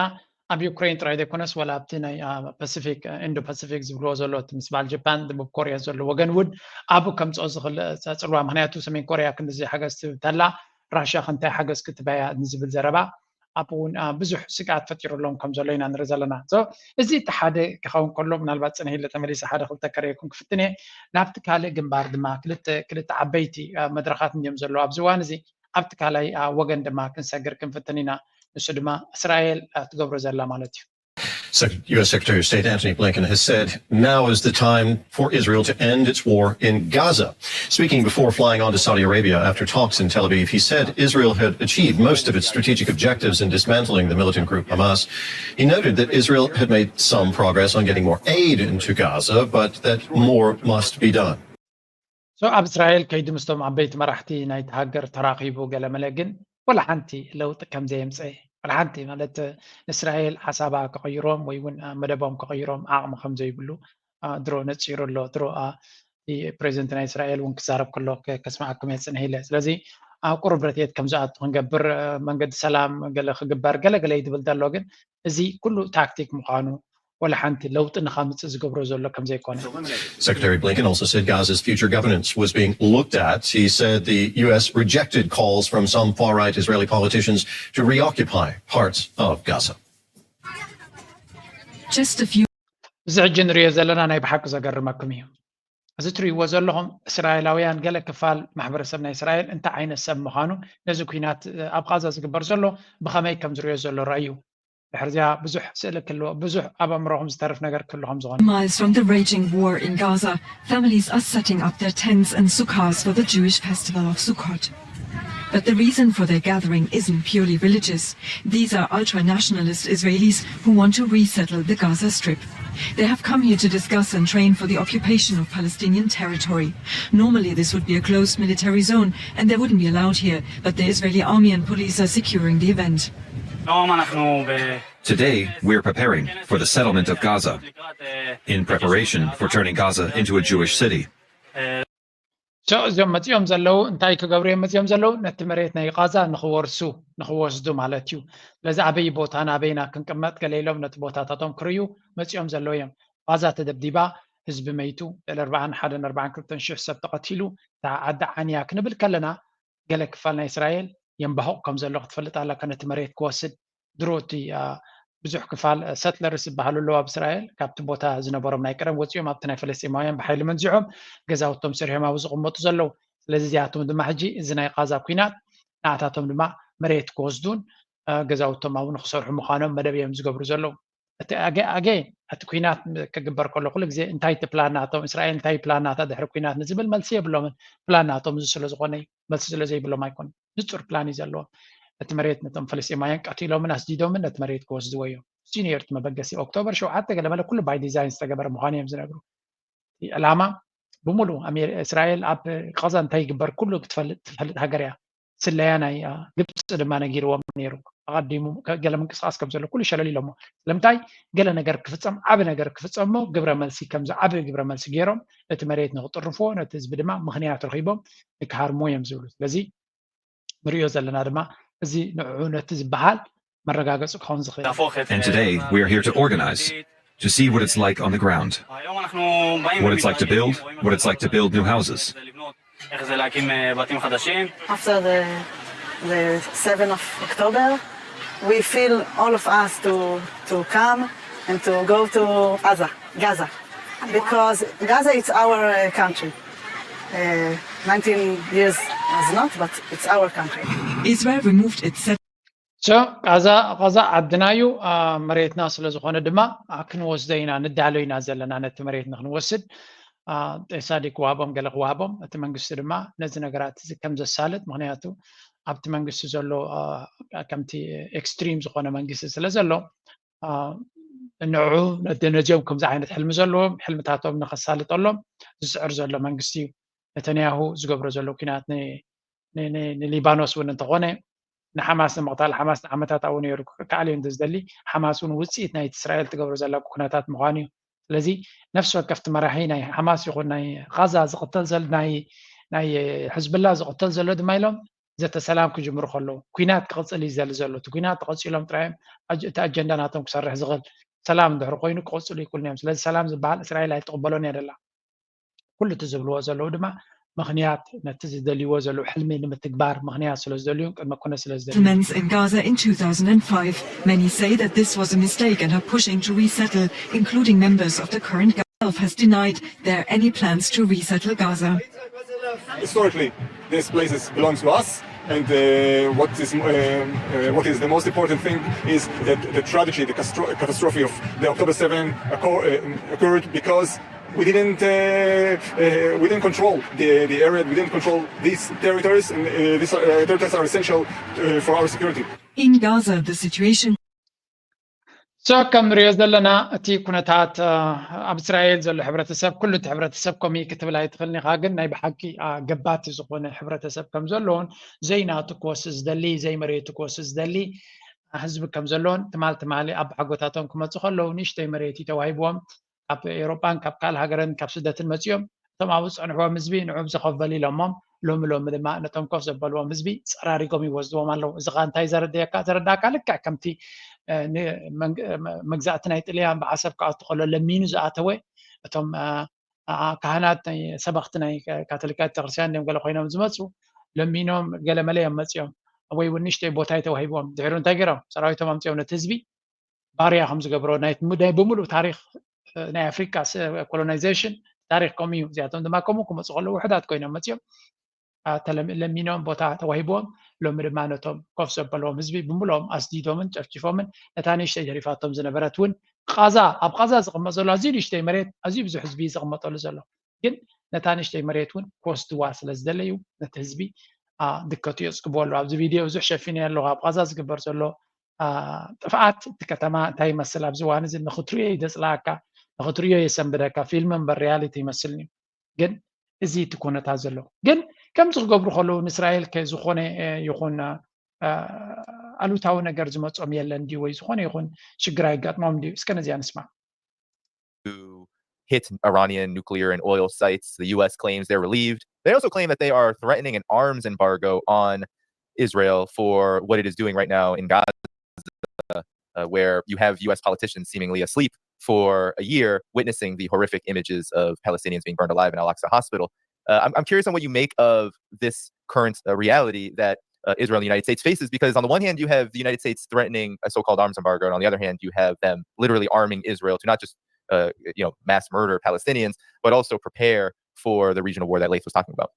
ኣብ ዩክሬን ጥራይ ዘይኮነስ ዋላ ኣብቲ ናይ ፓሲፊክ ኢንዶ ፓሲፊክ ዝብልዎ ዘሎ እቲ ምስ በዓል ጃፓን ደቡብ ኮርያ ዘሎ ወገን እውን ኣብኡ ከምፅኦ ዝኽእል ፅልዋ፣ ምክንያቱ ሰሜን ኮርያ ክንድዚ ሓገዝ ትህብ ተላ ራሽያ ከንታይ ሓገዝ ክትበያ ንዝብል ዘረባ ኣብኡ እውን ብዙሕ ስግኣት ፈጢሩሎም ከም ዘሎ ኢና ንርኢ ዘለና። እዚ እቲ ሓደ ክኸውን ከሎ ምናልባት ፅንሕ ኢለ ተመሊሰ ሓደ ክልተ ከርእየኩም ክፍትን እየ። ናብቲ ካልእ ግንባር ድማ ክልተ ክልተ ዓበይቲ መድረኻት እዮም ዘለዉ ኣብዚ እዋን እዚ። ኣብቲ ካልኣይ ወገን ድማ ክንሰግር ክንፍትን ኢና። ንሱ ድማ እስራኤል ትገብሮ ዘላ ማለት እዩ። U.S. Secretary of State Antony Blinken has said now is the time for Israel to end its war in Gaza. Speaking before flying on to Saudi Arabia after talks in Tel Aviv, he said Israel had achieved most of its strategic objectives in dismantling the militant group Hamas. He noted that Israel had made some progress on getting more aid into Gaza, but that more must be done. So ኣብ እስራኤል ከይዱ ምስቶም ዓበይቲ መራሕቲ ናይቲ ሃገር ተራኺቡ ገለመለ ግን ወላ ሓንቲ ለውጢ ከም ዘየምፀ፣ ወላ ሓንቲ ማለት ንእስራኤል ሓሳባ ክቕይሮም ወይ እውን መደቦም ክቕይሮም ዓቕሚ ከም ዘይብሉ ድሮ ነፂሩ ኣሎ። ድሮ ፕሬዚደንት ናይ እስራኤል እውን ክዛረብ ከሎ ከስማዓኩም እየ ፅንሕ ኢለ። ስለዚ ኣብ ቁሩብ ረድኤት ከም ዝኣቱ ክንገብር፣ መንገዲ ሰላም ገለ ክግበር ገለ ገለ እዩ ዝብል ዘሎ። ግን እዚ ኩሉ ታክቲክ ምዃኑ ወላ ሓንቲ ለውጢ ንኸምፅእ ዝገብሮ ዘሎ ከም ዘይኮነ። Secretary Blinken also said Gaza's future governance was being looked at. He said the U S rejected calls from some far-right Israeli politicians to reoccupy parts of Gaza. Just a few እዚ ሕጂ ንሪኦ ዘለና ናይ ብሓቂ ዘገርመኩም እዩ። እዚ ትሪእዎ ዘለኹም እስራኤላውያን ገለ ክፋል ማሕበረሰብ ናይ እስራኤል እንታይ ዓይነት ሰብ ምዃኑ ነዚ ኲናት ኣብ ቓዛ ዝግበር ዘሎ ብኸመይ ከም ዝሪኦ ዘሎ ረኣዩ። ድሕርዚኣ ብዙሕ ስእሊ ክህልዎ ብዙሕ ኣብ ኣእምሮኹም ዝተርፍ ነገር ክህሉ ከም ዝኾነ። Miles from the raging war in Gaza, families are setting up their tents and sukkahs for the Jewish festival of Sukkot. But the reason for their gathering isn't purely religious. These are ultra-nationalist Israelis who want to resettle the Gaza Strip. They have come here to discuss and train for the occupation of Palestinian territory. Normally, this would be a closed military zone and they wouldn't be allowed here, but the Israeli army and police are securing the event. Today, we're preparing for the settlement of Gaza, in preparation for turning Gaza into a Jewish city. So እዚኦም መፂኦም ዘለዉ እንታይ ክገብሩ እዮም መፂኦም ዘለዉ? ነቲ መሬት ናይ ቓዛ ንኽወርሱ ንኽወስዱ ማለት እዩ። ስለዚ ኣበይ ቦታ ናበይና ክንቅመጥ ገለ ኢሎም ነቲ ቦታታቶም ክርእዩ መፂኦም ዘለዉ እዮም። ቓዛ ተደብዲባ፣ ህዝቢ መይቱ፣ ልዕሊ ኣርባዓን ሓደን ኣርባዓን ክልተን ሽሕ ሰብ ተቐቲሉ፣ እታ ዓዲ ዓንያ ክንብል ከለና ገለ ክፋል ናይ እስራኤል የንባሁቕ ከም ዘሎ ክትፈልጥ ኣለካ። ነቲ መሬት ክወስድ ድሮ እቲ ብዙሕ ክፋል ሰትለርስ ዝበሃሉ ኣለዉ ኣብ እስራኤል ካብቲ ቦታ ዝነበሮም ናይ ቀደም ወፂኦም ኣብቲ ናይ ፈለስጢማውያን ብሓይሊ መንዚዖም ገዛውቶም ሰሪሖም ኣብኡ ዝቕመጡ ዘለዉ። ስለዚ እዚኣቶም ድማ ሕጂ እዚ ናይ ቓዛ ኲናት ንኣታቶም ድማ መሬት ክወስዱን ገዛውቶም ኣብኡ ንክሰርሑ ምዃኖም መደብ እዮም ዝገብሩ ዘለዉ። እቲ ኣገ ኣገ እቲ ኲናት ክግበር ከሎ ኩሉ ግዜ እንታይ እቲ ፕላን ናቶም እስራኤል እንታይ ፕላን ናታ ድሕሪ ኲናት ንዝብል መልሲ የብሎምን። ፕላን ናቶም እዚ ስለ ዝኾነ እዩ። መልሲ ስለ ዘይብሎም ኣይኮነን። ንጹር ፕላን እዩ ዘለዎም። እቲ መሬት ነቶም ፈለስጢማውያን ቀቲሎምን ኣስዲዶምን ነቲ መሬት ክወስድዎ እዮም። እዚ ነይሩ እቲ መበገሲ። ኦክቶበር ሸውዓተ ገለመለ ኩሉ ባይ ዲዛይን ዝተገበረ ምዃኑ እዮም ዝነግሩ። እቲ ዕላማ ብሙሉ እስራኤል ኣብ ቐዛ እንታይ ይግበር ኩሉ ክትፈልጥ ትፈልጥ ሃገር እያ። ስለያ ናይ ግብፂ ድማ ነጊርዎም ነይሩ። ኣቐዲሙ ገለ ምንቅስቃስ ከም ዘሎ ኩሉ ሸለል ኢሎሞ። ስለምንታይ ገለ ነገር ክፍፀም ዓቢ ነገር ክፍፀሞ ግብረ መልሲ ከምዚ ዓቢ ግብረ መልሲ ገይሮም ነቲ መሬት ንክጥርፍዎ ነቲ ህዝቢ ድማ ምክንያት ረኪቦም ንክሃርምዎ እዮም ዝብሉ። ስለዚ ንሪኦ ዘለና ድማ እዚ ንዕኡ ነቲ ዝበሃል መረጋገፂ ክኸውን ዝኽእል። And today, we are here to organize, to see what it's like on the ground, what it's like to build, what it's like to build new houses. After the the seventh of October, we feel all of us to, to come and to go to Gaza, Gaza, because Gaza is our uh, country. Uh, nineteen years was not, but it's our country. Israel removed its so ቃዛ ቃዛ ዓድና እዩ። መሬትና ስለዝኾነ ድማ ክንወስዶ ኢና ንዳሎ ኢና ዘለና ነቲ መሬት ንክንወስድ። ጤሳ ድዩ ክወሃቦም ገለ ክወሃቦም፣ እቲ መንግስቲ ድማ ነዚ ነገራት እዚ ከም ዘሳልጥ፣ ምክንያቱ ኣብቲ መንግስቲ ዘሎ ከምቲ ኤክስትሪም ዝኾነ መንግስቲ ስለ ዘሎ ንዑ ነዚኦም ከምዚ ዓይነት ሕልሚ ዘለዎም ሕልምታቶም ንከሳልጠሎም ዝስዕር ዘሎ መንግስቲ እዩ። ነተንያሁ ዝገብሮ ዘሎ ኩናት ንሊባኖስ እውን እንተኾነ ንሓማስ ንምቕታል ሓማስ ንዓመታት ኣብኡ ነይሩ ክከኣል እዩ እንተዝደሊ ሓማስ እውን ውፅኢት ናይቲ እስራኤል ትገብሮ ዘላ ኩነታት ምዃኑ እዩ። ስለዚ ነፍሲ ወከፍቲ መራሒ ናይ ሓማስ ይኹን ናይ ቃዛ ዝቕተል ዘሎ ናይ ናይ ሕዝብላ ዝቕተል ዘሎ ድማ ኢሎም ዘተ ሰላም ክጅምሩ ከለዉ ኩናት ክቕፅል እዩ ዘሊ ዘሎ። እቲ ኩናት ተቐፂሎም ጥራዮም እቲ ኣጀንዳ ናቶም ክሰርሕ ዝኽእል ሰላም እንድሕር ኮይኑ ክቕፅሉ ይክእሉ እዮም። ስለዚ ሰላም ዝበሃል እስራኤል ኣይትቕበሎን እያ ደላ። ኩሉ እቲ ዝብልዎ ዘለዉ ድማ ምኽንያት ነቲ ዝደልይዎ ዘለዉ ሕልሚ ንምትግባር ምኽንያት ስለ ዝደልዩ ቅድመ ኩነት ስለ ዝደልዩ settlements in Gaza in two thousand and five. Many say that this was a mistake and are pushing to resettle, including members of the current government has denied there are any plans to resettle Gaza. Historically, this place is, belongs to us, and uh, what is uh, uh, what is the most important thing is that the tragedy, the castro- catastrophe of the October seven acco- uh, occurred because we didn't uh, uh, we didn't control the, the area. We didn't control these territories, and uh, these uh, territories are essential uh, for our security. In Gaza, the situation so ከም ንሪኦ ዘለና እቲ ኩነታት ኣብ እስራኤል ዘሎ ሕብረተሰብ ኩሉ እቲ ሕብረተሰብ ከምኡ ክትብል ኣይትኽእልን ኢኻ። ግን ናይ ብሓቂ ገባቲ ዝኾነ ሕብረተሰብ ከም ዘለውን ዘይናቱ ክወስድ ዝደሊ ዘይመሬቱ ክወስድ ዝደሊ ህዝቢ ከም ዘለውን ትማል ትማሊ ኣባሓጎታቶም ክመፁ ከለዉ ንእሽተይ መሬት እዩ ተዋሂብዎም። ካብ ኤውሮጳን ካብ ካልእ ሃገርን ካብ ስደትን መፂኦም እቶም ኣብኡ ዝፀንሕዎም ህዝቢ ንዑ ብዚ ኮፍ በሉ ኢሎሞም ሎሚ ሎሚ ድማ ነቶም ኮፍ ዘበልዎም ህዝቢ ፀራሪጎም ይወስድዎም ኣለዉ። እዚ ኸዓ እንታይ ዘረድየካ ዘረዳእካ ልክዕ ከምቲ መግዛእቲ ናይ ጥልያን ብዓሰብ ክኣቱ ከሎ ለሚኑ ዝኣተወ እቶም ካህናት ናይ ሰበኽቲ ናይ ካቶሊካት ቤተክርስትያን እዮም ገለ ኮይኖም ዝመፁ ለሚኖም ገለ መለ እዮም መፂኦም ወይ እውን ንእሽተይ ቦታ እዩ ተዋሂብዎም ድሕሩ እንታይ ገይሮም ሰራዊቶም ኣምፅኦም ነቲ ህዝቢ ባርያ ከም ዝገብሮ ናይ ናይ ብምሉእ ታሪክ ናይ ኣፍሪካ ኮሎናይዜሽን ታሪክ ከምኡ እዩ። እዚኣቶም ድማ ከምኡ ክመፁ ከለዉ ውሕዳት ኮይኖም መፅኦም ለሚኖም ቦታ ተዋሂብዎም ሎሚ ድማ ነቶም ኮፍ ዘበልዎም ህዝቢ ብምልኦም ኣስዲዶምን ጨፍጭፎምን ነታ ንእሽተይ ተሪፋቶም ዝነበረት እውን ቃዛ ኣብ ቃዛ ዝቕመጥ ዘሎ ኣዝዩ ንእሽተይ መሬት ኣዝዩ ብዙሕ ህዝቢ ዝቕመጠሉ ዘሎ ግን ነታ ንእሽተይ መሬት እውን ክወስድዋ ስለ ዝደለዩ ነቲ ህዝቢ ድከቱ የፅግብዎ ኣለዉ። ኣብዚ ቪድዮ ብዙሕ ሸፊነ ኣለኹ ኣብ ቃዛ ዝግበር ዘሎ ጥፍኣት እቲ ከተማ እንታይ ይመስል ኣብዚ እዋን እዚ ንክትሪኦ ይደፅላኣካ ንክትሪኦ የሰንብደካ ፊልም እምበር ሪያሊቲ ይመስልኒ ግን እዚ እቲ ኩነታት ዘሎ ግን ከምዚ ክገብሩ ከለዉ ንእስራኤል ከ ዝኾነ ይኹን ኣሉታዊ ነገር ዝመፆም የለን ድዩ ወይ ዝኾነ ይኹን ሽግር ኣይጋጥሞም ድዩ እስከ ነዚኣ ንስማ hit Iranian nuclear and oil sites. The U S claims they're relieved. They also claim that they are threatening an arms embargo on Israel for what it is doing right now in Gaza, uh, where you have U S politicians seemingly asleep for a year witnessing the horrific images of Palestinians being burned alive in Al Aqsa Hospital. Uh, I'm, I'm curious on what you make of this current uh, reality that uh, Israel and the United States faces, because on the one hand you have the United States threatening a so-called arms embargo, and on the other hand you have them literally arming Israel to not just uh, you know mass murder Palestinians, but also prepare for the regional war that Leif was talking about.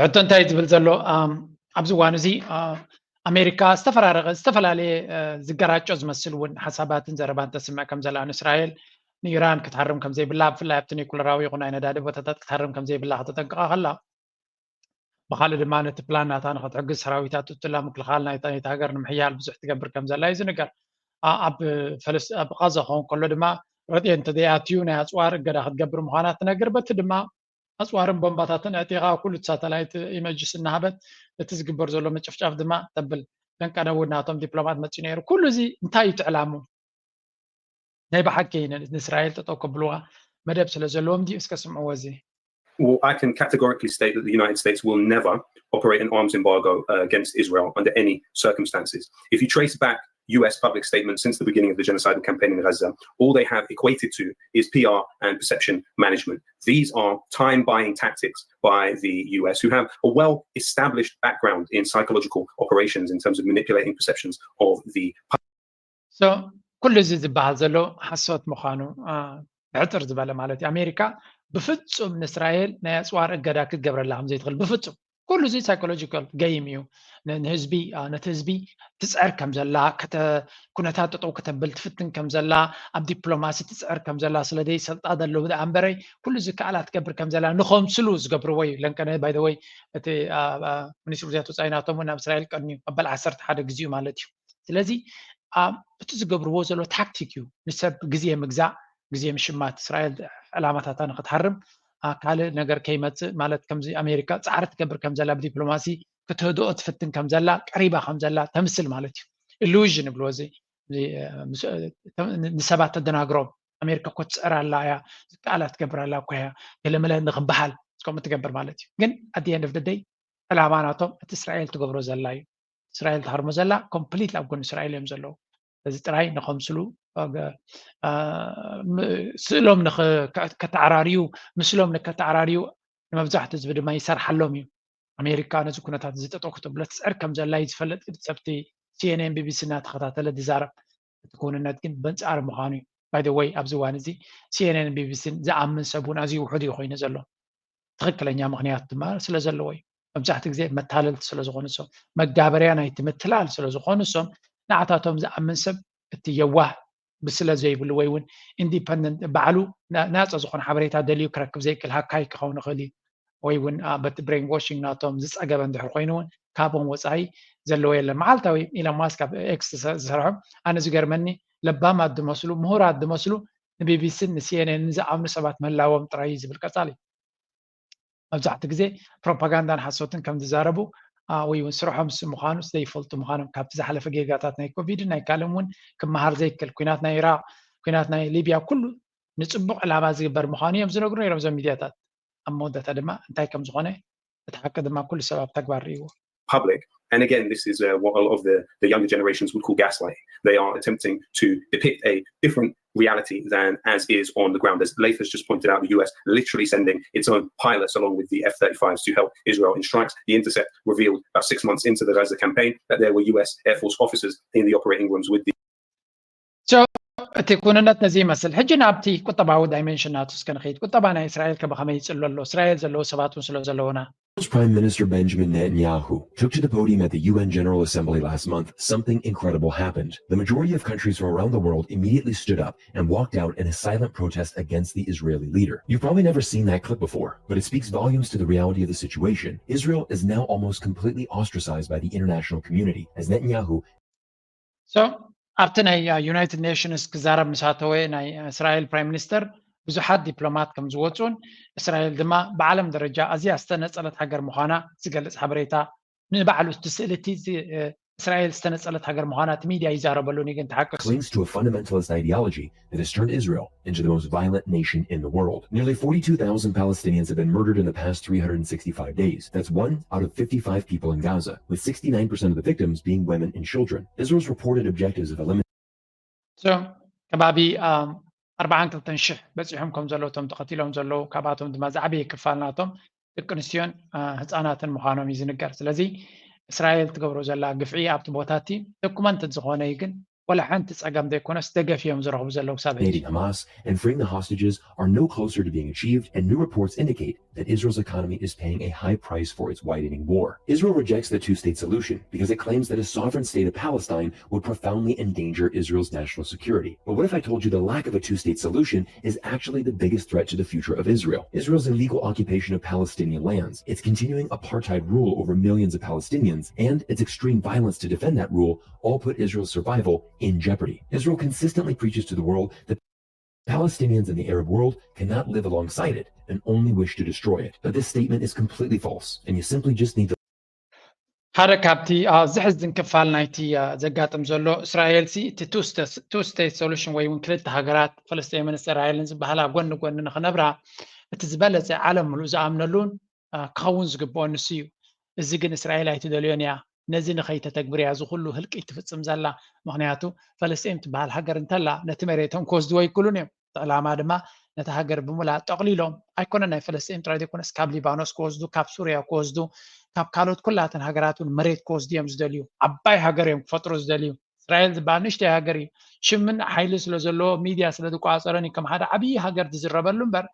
ሕቶ እንታይ ዝብል ዘሎ ኣብዚ እዋን እዚ ኣሜሪካ ዝተፈራረቀ ዝተፈላለየ ዝገራጮ ዝመስል እውን ሓሳባትን ዘረባን ተስምዕ ከም ዘላ ንእስራኤል ንኢራን ክትሃርም ከም ዘይብላ ብፍላይ ኣብቲ ኒኩለራዊ ይኹን ናይ ነዳዲ ቦታታት ክትሃርም ከም ዘይብላ ከተጠንቅቃ ከላ ብካልእ ድማ ነቲ ፕላን ናታ ንክትሕግዝ ሰራዊታ ትእትላ ምክልኻል ናይታ ሃገር ንምሕያል ብዙሕ ትገብር ከም ዘላ እዩ ዝንገር። ኣብ ቃዛ ክኸውን ከሎ ድማ ረድኤት እንተዘይኣትዩ ናይ ኣፅዋር እገዳ ክትገብር ምዃና ትነግር። በቲ ድማ ኣፅዋርን ቦምባታትን ኣዕጢቓ ኩሉ እቲ ሳተላይት ኢመጅስ እናሃበት እቲ ዝግበር ዘሎ ምጭፍጫፍ ድማ ተብል። ለንቀነ እውን ናቶም ዲፕሎማት መፂኡ ነይሩ። ኩሉ እዚ እንታይ እዩ ትዕላሙ? ናይ ብሓቂ ንእስራኤል ጠጠው ከብልዋ መደብ ስለ ዘለዎም ድዩ? እስከ ስምዕዎ እዚ። Well, I can categorically state that the United States will never operate an arms embargo uh, against Israel under any circumstances. If you trace back U S public statement since the beginning of the genocidal campaign in Gaza. All they have equated to is P R and perception management. These are time buying tactics by the U S, who have a well established background in psychological operations in terms of manipulating perceptions of the so ኩሉ እዚ ዝበሃል ዘሎ ሓሶት ምዃኑ ብሕፅር ዝበለ ማለት እዩ። ኣሜሪካ ብፍፁም ንእስራኤል ናይ ኣፅዋር እገዳ ክትገብረላ ከም ዘይትኽእል ብፍፁም። ኩሉ እዚ psychological game እዩ። ንህዝቢ ነቲ ህዝቢ ትፅዕር ከም ዘላ፣ ኩነታት ጠጠው ከተብል ትፍትን ከም ዘላ፣ ኣብ ዲፕሎማሲ ትፅዕር ከም ዘላ ስለ ዘይሰልጣ ዘለዉ ደኣ እምበረይ ኩሉ እዚ ከኣላ ትገብር ከም ዘላ ንኸምስሉ ዝገብርዎ እዩ። ለንቀነ by the way እቲ ሚኒስትሪ ጉዳያት ወፃኢ ናቶም እውን ናብ እስራኤል ቀንዩ መበል ዓሰርተ ሓደ ግዜኡ ማለት እዩ። ስለዚ እቲ ዝገብርዎ ዘሎ ታክቲክ እዩ። ንሰብ ግዜ ምግዛእ፣ ግዜ ምሽማት፣ እስራኤል ዕላማታታ ንክትሃርም ካልእ ነገር ከይመፅእ ማለት ከምዚ ኣሜሪካ ፃዕሪ ትገብር ከም ዘላ ብዲፕሎማሲ ክትህድኦ ትፍትን ከም ዘላ ቀሪባ ከም ዘላ ተምስል ማለት እዩ። ኢሉዥን ይብልዎ እዚ ንሰባት ተደናግሮም ኣሜሪካ እኮ ትፅዕር ኣላ እያ ዝከኣላ ትገብር ኣላ እኮ እያ ገለመለ ንክበሃል ከምኡ ትገብር ማለት እዩ። ግን ኣት ኤንድ ኦፍ ደይ ዕላማ ናቶም እቲ እስራኤል ትገብሮ ዘላ እዩ። እስራኤል ትሃርሞ ዘላ ኮምፕሊት ኣብ ጎኒ እስራኤል እዮም ዘለዉ። እዚ ጥራይ ንኸምስሉ ስእሎም ከተዓራርዩ ምስሎም ንከተዓራርዩ ንመብዛሕትኡ ህዝቢ ድማ ይሰርሓሎም እዩ። ኣሜሪካ ነዚ ኩነታት እዚ ጠጠው ክትብሎ ትፅዕር ከም ዘላ እዩ ዝፈለጥ። ሰብቲ ሲኤንኤን ቢቢሲ እናተኸታተለ ዝዛረብ እቲ ክውንነት ግን በንፃር ምዃኑ እዩ። ባይ ወይ ኣብዚ እዋን እዚ ሲኤንኤን ቢቢሲን ዝኣምን ሰብ እውን ኣዝዩ ውሑድ እዩ ኮይኑ ዘሎ። ትኽክለኛ ምኽንያት ድማ ስለ ዘለዎ እዩ። መብዛሕትኡ ግዜ መታለልቲ ስለ ዝኾኑ እሶም መጋበርያ ናይቲ ምትላል ስለ ዝኾኑ እሶም ንዓታቶም ዝኣምን ሰብ እቲ የዋህ ብስለት ዘይብሉ ወይ እውን ኢንዲፐንደንት ባዕሉ ናፃ ዝኾነ ሓበሬታ ደልዩ ክረክብ ዘይክእል ሃካይ ክኸውን ይኽእል እዩ። ወይ እውን በቲ ብሬን ዋሽንግ ናቶም ዝፀገበ እንድሕር ኮይኑ እውን ካብኦም ወፃኢ ዘለዎ የለን። መዓልታዊ ኢሎን ማስክ ኣብ ኤክስ ዝሰርሖም ኣነ ዝገርመኒ ለባማት ዝመስሉ ምሁራት ዝመስሉ ንቢቢሲን ንሲኤንኤንን ዝኣምኑ ሰባት ምህላዎም ጥራይ እዩ ዝብል ቀፃሊ። መብዛሕትኡ ግዜ ፕሮፓጋንዳን ሓሶትን ከም ዝዛረቡ ወይ እውን ስርሖም ስ ምዃኑ ዘይፈልጡ ምዃኖም ካብቲ ዝሓለፈ ጌጋታት ናይ ኮቪድን ናይ ካልእም እውን ክመሃር ዘይክእል ኩናት ናይ ኢራቅ ኩናት ናይ ሊብያ ኩሉ ንፅቡቅ ዕላማ ዝግበር ምዃኑ እዮም ዝነግሩ ነይሮም እዞም ሚድያታት። ኣብ መወዳእታ ድማ እንታይ ከም ዝኾነ እቲ ሓቂ ድማ ኩሉ ሰብ ኣብ ተግባር ርእይዎ። Public. And again, this is uh, what a lot of the, the younger generations would call gaslighting. They are attempting to depict a different reality than as is on the ground. As Leif has just pointed out, the U S literally sending its own pilots along with the F thirty-fives to help Israel in strikes. The Intercept revealed about six months into the Gaza campaign that there were U S Air Force officers in the operating rooms with the እቲ ኩንነት ነዚ ይመስል። ሕጂ ናብቲ ቁጠባዊ ዳይሜንሽን ናቱ እስከ ንኸይድ። ቁጠባ ናይ እስራኤል ከ ብኸመይ ይፅሎ ኣሎ? እስራኤል ዘለዉ ሰባት እውን ስለ ዘለዉና። Prime Minister Benjamin Netanyahu took to the podium at the U N General Assembly last month, something incredible happened. The majority of countries from around the world immediately stood up and walked out in a silent protest against the Israeli leader. You've probably never seen that clip before, but it speaks volumes to the reality of the situation. Israel is now almost completely ostracized by the international community as Netanyahu so ኣብቲ ናይ ዩናይትድ ኔሽንስ ክዛረብ ምስ ኣተወ ናይ እስራኤል ፕራይም ሚኒስተር ብዙሓት ዲፕሎማት ከም ዝወፁን እስራኤል ድማ ብዓለም ደረጃ ኣዝያ ዝተነፀለት ሃገር ምዃና ዝገልፅ ሓበሬታ ንባዕሉ እቲ ስእሊ እቲ እስራኤል ዝተነፀለት ሃገር ምዃና እቲ ሚድያ ይዛረበሉን እዩ ግን ተሓቅስ clings to a fundamentalist ideology that has turned Israel into the most violent nation in the world. Nearly forty-two thousand Palestinians have been murdered in the past three hundred sixty-five days. That's one out of fifty-five people in Gaza, with sixty-nine percent of the victims being women and children. Israel's reported objectives of eliminating so ከባቢ ኣርባዓን ክልተን ሽሕ በፂሖም ከም ዘለዉ እቶም ተኸቲሎም ዘለዉ ካብኣቶም ድማ ዝዓበየ ክፋል ናቶም ደቂ ኣንስትዮን ህፃናትን ምዃኖም እዩ ዝንገር። ስለዚ እስራኤል ትገብሮ ዘላ ግፍዒ ኣብቲ ቦታ እቲ ዶኩመንትድ ዝኾነ እዩ ግን ወላ ሓንቲ ፀገም ዘይኮነስ ደገፍ እዮም ዝረኽቡ ዘለዉ ክሳብ ሕጂ። Hamas and freeing the hostages are no closer to being achieved, and new reports indicate that Israel's economy is paying a high price for its widening war. Israel rejects the two-state solution because it claims that a sovereign state of Palestine would profoundly endanger Israel's national security. But what if I told you the lack of a two-state solution is actually the biggest threat to the future of Israel? Israel's illegal occupation of Palestinian lands, its continuing apartheid rule over millions of Palestinians, and its extreme violence to defend that rule all put Israel's survival in jeopardy. Israel consistently preaches to the world that Palestinians and the Arab world cannot live alongside it and only wish to destroy it. But this statement is completely false, and you simply just need to ሓደ ካብቲ ዘሕዝን ክፋል ናይቲ ዘጋጥም ዘሎ እስራኤል ሲ እቲ two state solution ወይ እውን ክልተ ሃገራት ፈለስጢንን እስራኤልን ዝበሃላ ጎኒ ጎኒ ንክነብራ እቲ ዝበለፀ ዓለም ሙሉእ ዝኣምነሉን ክኸውን ዝግብኦ ንሱ እዩ። እዚ ግን እስራኤል ኣይትደልዮን እያ። ነዚ ንኸይተተግብር እያ እዚ ኩሉ ህልቂት ትፍጽም ዘላ። ምኽንያቱ ፈለስጢን ትበሃል ሃገር እንተላ ነቲ መሬቶም ክወስድዎ ኣይክእሉን እዮም። እቲ ዕላማ ድማ ነቲ ሃገር ብሙላ ጠቕሊሎም ኣይኮነን ናይ ፈለስጢን ጥራይ ዘይኮነስ ካብ ሊባኖስ ክወስዱ፣ ካብ ሱርያ ክወስዱ፣ ካብ ካልኦት ኩላተን ሃገራት እውን መሬት ክወስዱ እዮም ዝደልዩ። ዓባይ ሃገር እዮም ክፈጥሩ ዝደልዩ። እስራኤል ዝበሃል ንእሽተይ ሃገር እዩ። ሽምን ሓይሊ ስለ ዘለዎ ሚድያ ስለ ዝቋፀረን እዩ ከም ሓደ ዓብዪ ሃገር ዝዝረበሉ እምበር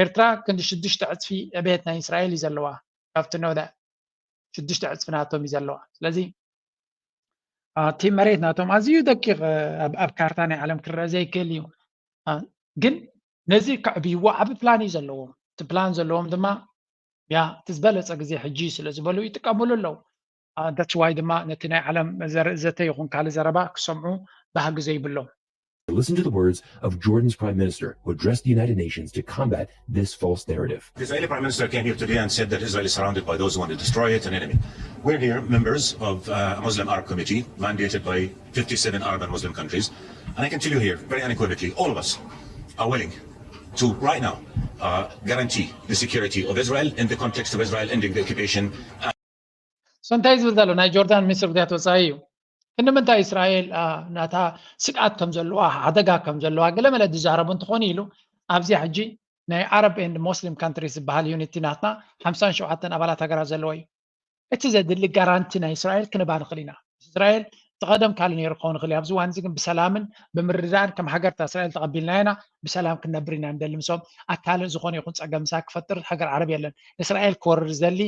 ኤርትራ ክንዲ ሽዱሽተ ዕፅፊ ዕቤት ናይ እስራኤል እዩ ዘለዋ። ካብቲ ነውዳ ሽዱሽተ ዕፅፊ ናቶም እዩ ዘለዋ። ስለዚ እቲ መሬት ናቶም ኣዝዩ ደቂቕ ኣብ ካርታ ናይ ዓለም ክረአ ዘይክእል እዩ። ግን ነዚ ከዕብይዎ ዓብ ፕላን እዩ ዘለዎም። እቲ ፕላን ዘለዎም ድማ ያ እቲ ዝበለፀ ግዜ ሕጂ ስለ ዝበሉ ይጥቀምሉ ኣለዉ። That's why ድማ ነቲ ናይ ዓለም ዘተ ይኹን ካልእ ዘረባ ክሰምዑ ባህጊ ዘይብሎም። Listen to the words of Jordan's prime minister, who addressed the United Nations to combat this false narrative. The Israeli prime minister came here today and said that Israel is surrounded by those who want to destroy it, an enemy. We're here, members of uh, a Muslim Arab committee mandated by fifty-seven Arab and Muslim countries. And I can tell you here, very unequivocally, all of us are willing to right now uh, guarantee the security of Israel in the context of Israel ending the occupation. So እንታይ ዝብል ዘሎ ናይ ጆርዳን ሚኒስትር ጉዳያት ወፃኢ እዩ። ክንዲ ምንታይ እስራኤል ናታ ስግኣት ከም ዘለዋ ሓደጋ ከም ዘለዋ ገለመለ ዝዛረቡ እንትኾኑ ኢሉ ኣብዚኣ ሕጂ ናይ ዓረብ ኤንድ ሞስሊም ካንትሪስ ዝበሃል ዩኒቲ ናትና ሓምሳን ሸውዓተን ኣባላት ሃገራት ዘለዎ እዩ። እቲ ዘድሊ ጋራንቲ ናይ እስራኤል ክንባ ንኽእል ኢና። እስራኤል እቲ ቀደም ካልእ ነይሩ ክኸውን ይኽእል እዩ። ኣብዚ እዋን እዚ ግን ብሰላምን ብምርድዳእን ከም ሃገርታ እስራኤል ተቐቢልናያ ኢና። ብሰላም ክንነብር ኢና ንደሊ ምስኦም። ኣካል ዝኾነ ይኹን ጸገም ምሳይ ክፈጥር ሃገር ዓረብ የለን። ንእስራኤል ክወርር ዝደሊ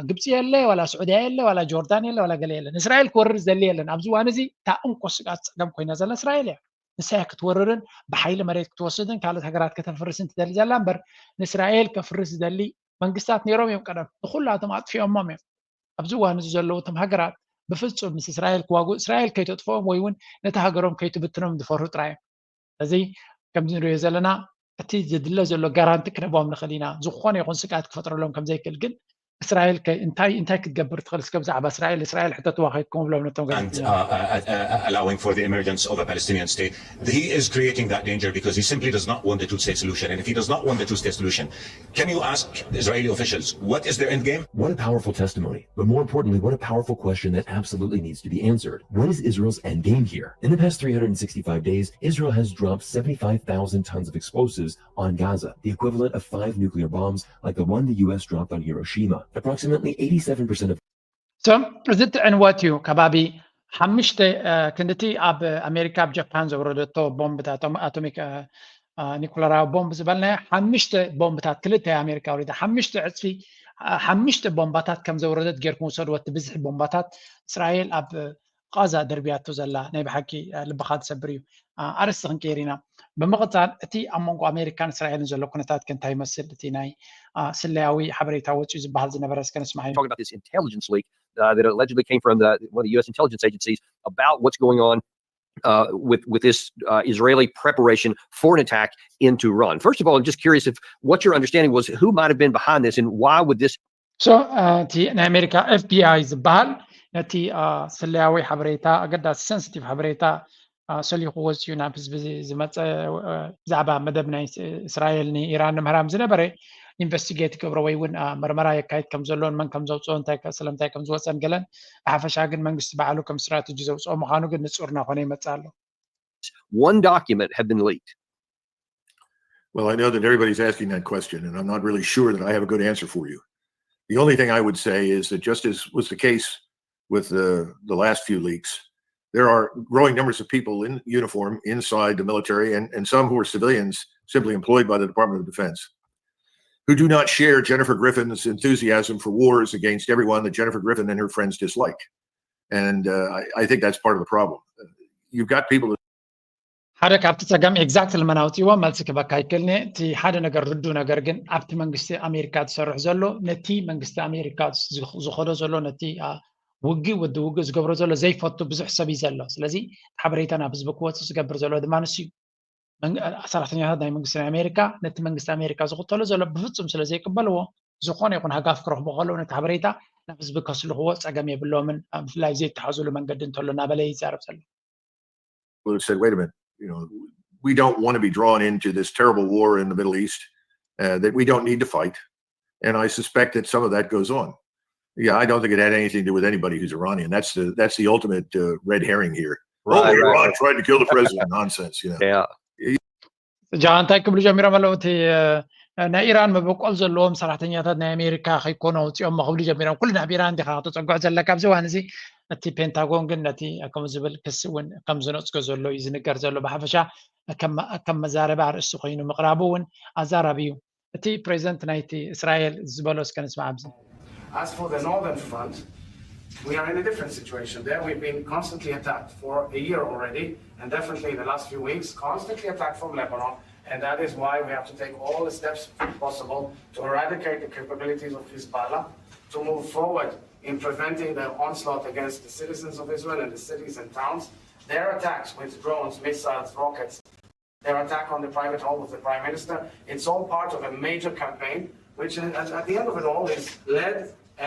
ግብፂ የለ ዋላ ስዑድያ የለ ዋላ ጆርዳን የለ ዋላ ገለ የለን። እስራኤል ክወርር ዝደሊ የለን። ኣብዚ እዋን እዚ እታ እንኮ ስግኣት ፀገም ኮይና ዘላ እስራኤል እያ። ንሳያ ክትወርርን ብሓይሊ መሬት ክትወስድን ካልኦት ሃገራት ከተፍርስን ትደሊ ዘላ እምበር ንእስራኤል ከፍርስ ዝደሊ መንግስታት ነይሮም እዮም ቀደም ንኩላቶም ኣጥፊኦሞም እዮም። ኣብዚ እዋን እዚ ዘለዉ እቶም ሃገራት ብፍፁም ምስ እስራኤል ክዋግኡ እስራኤል ከይተጥፍኦም ወይ እውን ነቲ ሃገሮም ከይትብትኖም ዝፈርሁ ጥራይ እዮም። እዚ ከምዚ ንሪኦ ዘለና እቲ ዘድለ ዘሎ ጋራንቲ ክነቦም ንኽእል ኢና። ዝኾነ ይኹን ስግኣት ክፈጥረሎም ከም ዘይክእል ግን እስራኤል እንታይ እንታይ ክትገብር ትኽእል እስከ ብዛዕባ እስራኤል እስራኤል ሕተትዋ ከይትኩም ብሎም ነቶም and uh, uh, uh, allowing for the emergence of a Palestinian state. He is creating that danger because he simply does not want the two-state solution. And if he does not want the two-state solution, can you ask Israeli officials what is their end game? What a powerful testimony, but more importantly, what a powerful question that absolutely needs to be answered. What is Israel's end game here? In the past three hundred sixty-five days, Israel has dropped seventy-five thousand tons of explosives on Gaza, the equivalent of five nuclear bombs like the one the U S dropped on Hiroshima. Approximately eighty-seven percent of እቶም እዚ እቲ ዕንወት እዩ። ከባቢ ሓምሽተ ክንድቲ ኣብ ኣሜሪካ ኣብ ጃፓን ዘውረደቶ ቦምብታት ኣቶሚክ ኒኩለራዊ ቦምብ ዝበልናዮ ሓምሽተ ቦምብታት ክልተ ኣሜሪካ ወሪዳ ሓምሽተ ዕፅፊ ሓምሽተ ቦምባታት ከም ዘውረደት ጌርኩም ውሰድዎ እቲ ብዝሒ ቦምባታት እስራኤል ኣብ ቃዛ ደርብያቶ ዘላ ናይ ብሓቂ ልብኻ ዝሰብር እዩ። ኣርስቲ ክንቀይር ኢና። ብምቕፃል እቲ ኣብ መንጎ ኣሜሪካን እስራኤልን ዘሎ ኩነታት ከ እንታይ ይመስል? እቲ ናይ ስለያዊ ሓበሬታ ወፂኡ ዝበሃል ዝነበረ እስከ ንስማዕ። Talking about this intelligence leak uh, that allegedly came from the, one of the U S intelligence agencies about what's going on uh, with with this uh, Israeli preparation for an attack in Tehran. First of all, I'm just curious if what your understanding was, who might have been behind this, and why would this so እቲ ናይ ኣሜሪካ ኤፍቢኣይ ዝበሃል ነቲ ስለያዊ ሓበሬታ ኣገዳሲ ሰንስቲቭ ሓበሬታ ሰሊኹ ወፂኡ ናብ ህዝቢ ዝመፀ ብዛዕባ መደብ ናይ እስራኤል ንኢራን ንምህራም ዝነበረ ኢንቨስቲጌት ይገብሮ ወይ እውን መርመራ የካይድ ከም ዘሎን መን ከም ዘውፅኦ ስለምንታይ ከም ዝወፀን ገለን ብሓፈሻ ግን መንግስቲ ባዕሉ ከም ስትራቴጂ ዘውፅኦ ምዃኑ ግን ንፁር እናኾነ ይመፅእ ኣሎ። One document had been leaked. Well, I know that everybody's asking that question, and I'm not really sure that I have a good answer for you. The only thing I would say is that, just as was the case with the, the last few leaks, there are growing numbers of people in uniform inside the military and, and some who are civilians simply employed by the Department of Defense who do not share Jennifer Griffin's enthusiasm for wars against everyone that Jennifer Griffin and her friends dislike. And uh, I, I think that's part of the problem. You've got people ሓደ ካብቲ ፀገም ኤግዛክትሊ መን ኣውፅዎ መልሲ ክበካ ኣይክእልኒ። እቲ ሓደ ነገር ርዱ ነገር ግን ኣብቲ መንግስቲ ኣሜሪካ ዝሰርሕ ዘሎ ነቲ መንግስቲ ኣሜሪካ ዝኸዶ ዘሎ ነቲ ውግእ ወዲ ውግእ ዝገብሮ ዘሎ ዘይፈቱ ብዙሕ ሰብ እዩ ዘሎ። ስለዚ ሓበሬታ ናብ ህዝቢ ክወፅእ ዝገብር ዘሎ ድማ ንሱ እዩ። ሰራሕተኛታት ናይ መንግስቲ ናይ ኣሜሪካ ነቲ መንግስቲ ኣሜሪካ ዝኽተሎ ዘሎ ብፍፁም ስለ ዘይቅበልዎ ዝኾነ ይኹን ሃጋፍ ክረኽቡ ከለዉ ነቲ ሓበሬታ ናብ ህዝቢ ከስልኽዎ ፀገም የብሎምን። ብፍላይ ዘይተሓዙሉ መንገዲ እንተሎ እናበለ ይዛረብ ዘሎ። Who said, wait a minute, you know, we don't want to be drawn into this terrible war in the Middle East uh, that we don't need to fight. And I suspect that some of that goes on. Yeah, I don't think it had anything to do with anybody who's Iranian. That's the that's the ultimate uh, red herring here. Oh, Right, right, Iran right. tried to kill the president. Nonsense, you know. Yeah. ጃ እንታይ ክብሉ ጀሚሮም ኣለዉ? እቲ እ፣ ናይ ኢራን መበቆል ዘለዎም ሰራሕተኛታት ናይ ኣሜሪካ ከይኮኑ ኣውፂኦም ክብሉ ጀሚሮም። ኩሉ ናብ ኢራን ዲኻ ከተፀግዖ ዘለካ ኣብዚ እዋን እዚ? እቲ ፔንታጎን ግን ነቲ ከምኡ ዝብል ክሲ እውን ከም ዝነፅጎ ዘሎ እዩ ዝንገር ዘሎ። ብሓፈሻ ከም ከም መዛረቢ ኣርእስቲ ኮይኑ ምቕራቡ እውን ኣዛራቢ እዩ። እቲ ፕሬዚደንት ናይቲ እስራኤል ዝበሎ እስከ ንስማዕ ኣብዚ። As for the northern front, we are in a different situation. There we've been constantly attacked for a year already, and definitely in the last few weeks, constantly attacked from Lebanon. And that is why we have to take all the steps possible to eradicate the capabilities of Hezbollah, to move forward in preventing their onslaught against the citizens of Israel and the cities and towns. Their attacks with drones, missiles, rockets, their attack on the private home of the prime minister, it's all part of a major campaign, which is, at, at the end of it all is led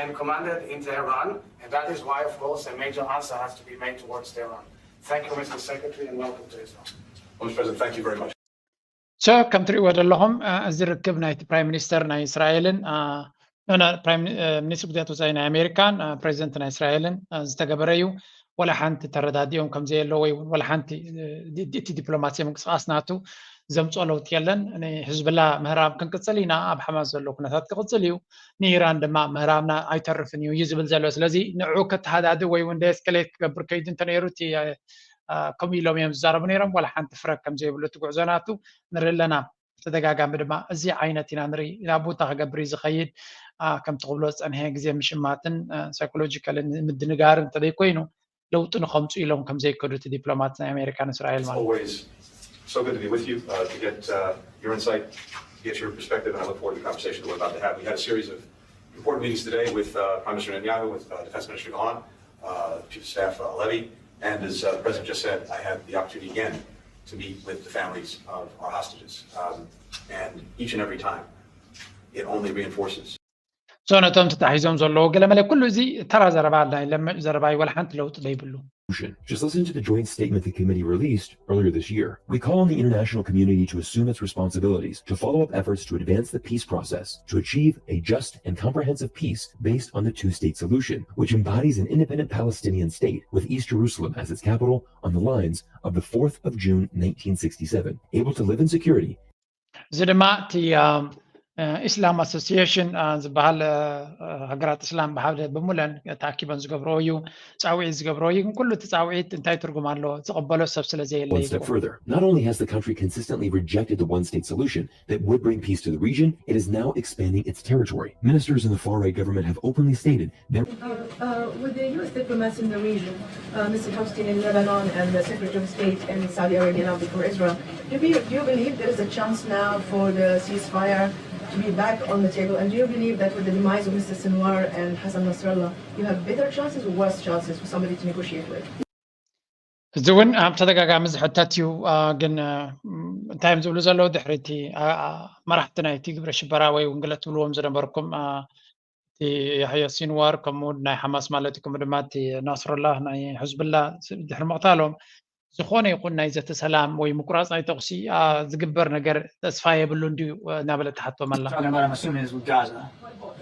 and commanded in Tehran. And that is why, of course, a major answer has to be made towards Tehran. Thank you, Mister Secretary, and welcome to Israel. Well, Mister President, thank you very much. So ከም ትሪእዎ ዘለኹም እ፣ እዚ ርክብ ናይቲ ፕራይም ሚኒስተር ናይ እስራኤልን እ፣ ኖ፣ ኖ፣ ፕራይም ሚኒ- እ፣ ሚኒስትር ጉዳያት ወፃኢ ናይ ኣሜሪካን እ፣ ፕሬዚደንት ናይ እስራኤልን እ፣ ዝተገበረ እዩ። ወላ ሓንቲ ተረዳዲኦም ከም ዘየለዎ ወይ እውን ወላ ሓንቲ እ፣ ዲ- ዲ- እቲ ዲፕሎማሲ ምንቅስቃስ ናቱ ዘምፅኦ ለውጢ የለን። ንህዝብላ ምህራብ ክንቅፅል ኢና። ኣብ ሓማስ ዘሎ ኩነታት ክቕፅል እዩ። ንኢራን ድማ ምህራብና ኣይተርፍን እዩ እዩ ዝብል ዘሎ። ስለዚ ንዑ ከተሃዳድእ ወይ እውን ደስከሌት ክገብር ከይዱ እንተነይሩ እቲ እ፣ ከምኡ ኢሎም እዮም ዝዛረቡ ነይሮም። ዋላ ሓንቲ ፍረ ከም ዘይብሉ እቲ ጉዕዞ ናቱ ንርኢ ኣለና። ብተደጋጋሚ ድማ እዚ ዓይነት ኢና ንርኢ። ናብ ቦታ ክገብር እዩ ዝኸይድ። እ፣ ከምቲ ክብሎ ዝፀንሐ ግዜ ምሽማትን እ፣ ሳይኮሎጂካልን ምድንጋርን እንተዘይኮይኑ ለውጢ ንኸምፁ ኢሎም ከም ዘይከዱ እቲ ዲፕሎማት ናይ ኣሜሪካን እስራኤል ማለት እዩ። Always so good to be with you, uh, to get uh, your insight, to get your perspective, and I look forward to the conversation that we're about to have. We had a series of important meetings today with uh, Prime Minister Netanyahu, with uh, Defense Minister Gallant, uh, Chief of Staff uh, Levy, and as uh, the President just said, I had the opportunity again to meet with the families of our hostages. Um, and each and every time, it only reinforces ሶ ነቶም ተታሒዞም ዘለዉ ገለመለ ኩሉ እዚ ተራ ዘረባ ናይ ለምዕ ዘረባ እዩ። ዋላ ሓንቲ ለውጢ ዘይብሉ። Just listen to the joint statement the committee released earlier this year. We call on the international community to assume its responsibilities to follow up efforts to advance the peace process to achieve a just and comprehensive peace based on the two state solution, which embodies an independent Palestinian state with East Jerusalem as its capital on the lines of the fourth of June nineteen sixty-seven, able to live in security እዚ ድማ እቲ እ፣ ኢስላም ኣሶሲዬሽን እ፣ ዝበሃል እ፣ እ፣ ሃገራት እስላም ብሓደ ብሙለን ተኣኪበን ዝገብረኦ እዩ። ፃውዒት ዝገብረኦ እዩ። ግን ኩሉ እቲ ፃውዒት እንታይ ትርጉም ኣለዎ? ዝቕበሎ ሰብ ስለ ዘየለ one እዩ። Step further. Not only has the country consistently rejected the one state solution that would bring peace to the region, it is now expanding its territory. Ministers in the far right government have openly stated that Uh, with the U S diplomats in the region, uh, Mister Epstein in Lebanon and the Secretary of State in Saudi Arabia now before Israel, do you, do you believe there is a chance now for the ceasefire to be back on the table? And do you believe that with the demise of Mister Sinwar and Hassan Nasrallah, you have better chances or worse chances for somebody to negotiate with? እዚ እውን ኣብ ተደጋጋሚ ዝሕተት እዩ። እ፣ ግን እ፣ እንታይ እዮም ዝብሉ ዘለዉ ድሕሪ እቲ እ፣ እ፣ መራሕቲ ናይቲ ግብረ ሽበራ ወይ እውን ገለ ትብልዎም ዝነበርኩም እ፣ እቲ ያሕያ ሲንዋር ከምኡ ናይ ሓማስ ማለት እዩ፣ ከምኡ ድማ እቲ ናስሩላህ ናይ ሕዝብላ ድሕሪ ምቕታሎም ዝኾነ ይኹን ናይ ዘተ ሰላም ወይ ምቁራፅ ናይ ተኩሲ እ፣ ዝግበር ነገር ተስፋ የብሉን ድዩ እ፣ እናበለት ትሓቶም ኣላ። Talking about, I'm assuming, is with Gaza.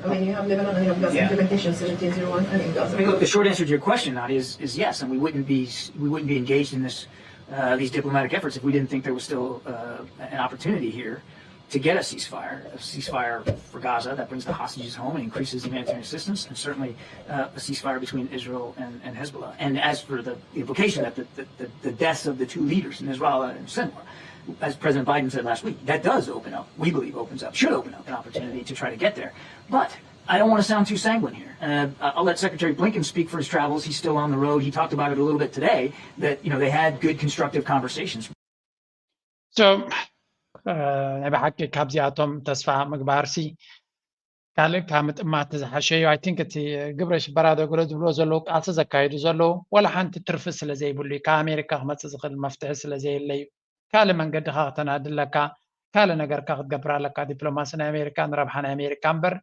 I mean, you have Lebanon and you have Gaza Yeah. implementation seventeen zero one and in I Gaza. mean, look, the short answer to your question on it is, is yes, and we wouldn't be we wouldn't be engaged in this uh, these diplomatic efforts if we didn't think there was still uh, an opportunity here to get a ceasefire, a ceasefire for Gaza that brings the hostages home and increases humanitarian assistance, and certainly uh, a ceasefire between Israel and, and Hezbollah. And as for the implication that the, the, the, the deaths of the two leaders, Nasrallah and Sinwar, as President Biden said last week, that does open up, we believe opens up, should open up an opportunity to try to get there. But I don't want to sound too sanguine here. Uh, I'll let Secretary Blinken speak for his travels. He's still on the road. He talked about it a little bit today, that, you know, they had good constructive conversations. So እ፣ ናይ ብሓቂ ካብዚኣቶም ተስፋ ምግባርሲ ካልእ ካብ ምጥማት ዝሓሸ እዩ። I think እቲ ግብረ ሽበራ ዶ ገለ ዝብልዎ ዘለዉ ቃልሲ ዘካይዱ ዘለዉ ዋላ ሓንቲ ትርፊ ስለ ዘይብሉ እዩ። ካብ ኣሜሪካ ክመፅእ ዝኽእል መፍትሒ ስለ ዘየለ እዩ። ካልእ መንገድኻ ክተናድለካ ካልእ ነገርካ ክትገብር ኣለካ። ዲፕሎማሲ ናይ ኣሜሪካ ንረብሓ ናይ ኣሜሪካ እምበር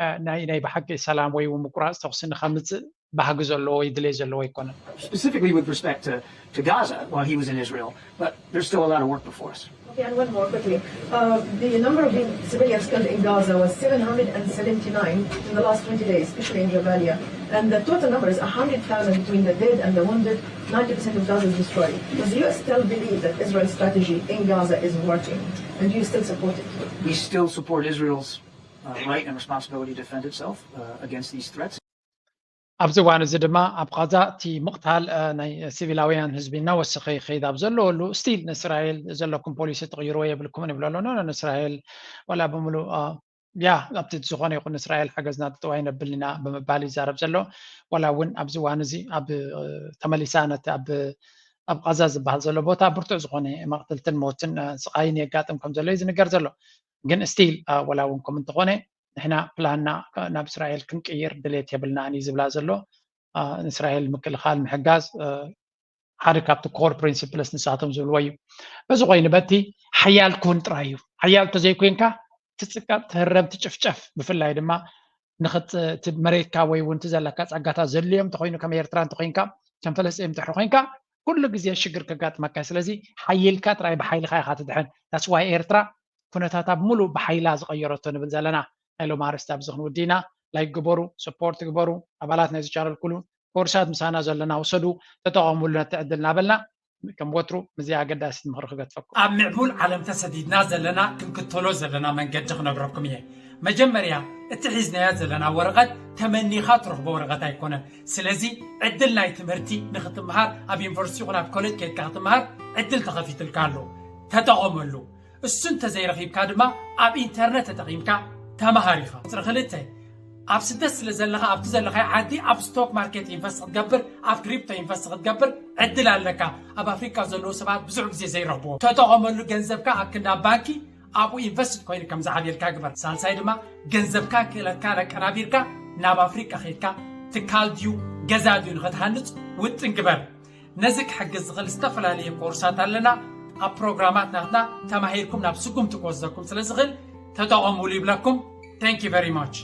እ፣ ናይ ናይ ብሓቂ ሰላም ወይ እውን ምቁራፅ ተኩሲ ንኸምፅእ ባህጊ ዘለዎ ወይ ድሌት ዘለዎ ኣይኮነን። Specifically with respect to, to Gaza while he was in Israel, but there's still a lot of work before us. And one more quickly. Uh, the number of civilians killed in Gaza was seven hundred seventy-nine in the last twenty days, especially in Jabalia. And the total number is one hundred thousand between the dead and the wounded. Ninety percent of Gaza is destroyed. Does the U S still believe that Israel's strategy in Gaza is working? And do you still support it? We still support Israel's uh, right and responsibility to defend itself uh, against these threats. ኣብዚ እዋን እዚ ድማ ኣብ ቃዛ እቲ ምቕታል ናይ ሲቪላውያን ህዝቢ እናወሰኸ ይኸይድ ኣብ ዘለወሉ ስቲል ንእስራኤል ዘለኩም ፖሊሲ ትቕይርዎ የብልኩምን ይብሉ ኣለዉ። ንእስራኤል ዋላ ብምሉእ ያ ኣብቲ ዝኾነ ይኹን እስራኤል ሓገዝና ጥጥው ኣይነብልን ኢና ብምባል ይዛረብ ዘሎ። ዋላ እውን ኣብዚ እዋን እዚ ኣብ ተመሊሳ ነቲ ኣብ ኣብ ቃዛ ዝበሃል ዘሎ ቦታ ብርቱዕ ዝኾነ መቕትልትን ሞትን ስቓይን የጋጥም ከም ዘሎ እዩ ዝንገር ዘሎ። ግን ስቲል ዋላ እውን ከም እንተኾነ ንሕና ፕላንና ናብ እስራኤል ክንቅይር ድሌት የብልናን እዩ ዝብላ ዘሎ። ንእስራኤል ምክልኻል ምሕጋዝ ሓደ ካብቲ ኮር ፕሪንሲፕልስ ንሳቶም ዝብልዎ እዩ። በዚ ኮይኑ በቲ ሓያል ኩን ጥራይ እዩ። ሓያል እንተዘይኮይንካ ትፅቀብ፣ ትህረም፣ ትጭፍጨፍ። ብፍላይ ድማ መሬትካ ወይ እውን ዘለካ ፀጋታት ዘድልዮም እንተኮይኑ ከም ኤርትራ እንተኮይንካ ከም ፈለስጤም ድሕሪ ኮንካ ኩሉ ግዜ ሽግር ከጋጥመካ። ስለዚ ሓይልካ ጥራይ ብሓይልካ ኢካ ትድሕን። ዳስዋይ ኤርትራ ኩነታታ ብምሉእ ብሓይላ ዝቐየረቶ ንብል ዘለና። ናይ ሎም ኣርስቲ ኣብዚ ክንውዲ ኢና። ላይክ ግበሩ፣ ሰፖርት ግበሩ። ኣባላት ናይዚ ቻነል ኩሉ ኮርሳት ምሳና ዘለና ውሰዱ፣ ተጠቐሙሉ ነቲ ዕድል እናበልና ከም ወትሩ ምስዚ ኣገዳሲት ምኽሪ ክገድፈኩም። ኣብ ምዕቡል ዓለም ተሰዲድና ዘለና ክንክተሎ ዘለና መንገዲ ክነግረኩም እየ። መጀመርያ እቲ ሒዝናያ ዘለና ወረቐት ተመኒኻ ትረኽቦ ወረቐት ኣይኮነን። ስለዚ ዕድል ናይ ትምህርቲ ንክትምሃር ኣብ ዩኒቨርሲቲ ይኹን ኣብ ኮሌጅ ከይድካ ክትምሃር ዕድል ተኸፊትልካ ኣሎ። ተጠቐመሉ። እሱ እንተዘይረኺብካ ድማ ኣብ ኢንተርነት ተጠቒምካ ተምሃር ኢኻ። ቁፅሪ ክልተ ኣብ ስደት ስለ ዘለኻ ኣብቲ ዘለኻዮ ዓዲ ኣብ ስቶክ ማርኬት ኢንቨስት ክትገብር ኣብ ክሪፕቶ ኢንቨስት ክትገብር ዕድል ኣለካ። ኣብ ኣፍሪካ ዘለዉ ሰባት ብዙሕ ግዜ ዘይረኽብዎ ተጠቐመሉ። ገንዘብካ ኣብ ክንዲ ኣብ ባንኪ ኣብኡ ኢንቨስት ኮይኑ ከም ዝዓብየልካ ግበር። ሳልሳይ ድማ ገንዘብካ ክእለትካ ለቀናቢርካ ናብ ኣፍሪካ ከይድካ ትካል ድዩ ገዛ ድዩ ንክትሃንፅ ውጥን ግበር። ነዚ ክሕግዝ ዝኽእል ዝተፈላለየ ኮርሳት ኣለና። ኣብ ፕሮግራማት ናትና ተማሂርኩም ናብ ስጉምቲ ክወስደኩም ስለ ዝኽእል ተጠቐሙሉ ይብለኩም። Thank you very much።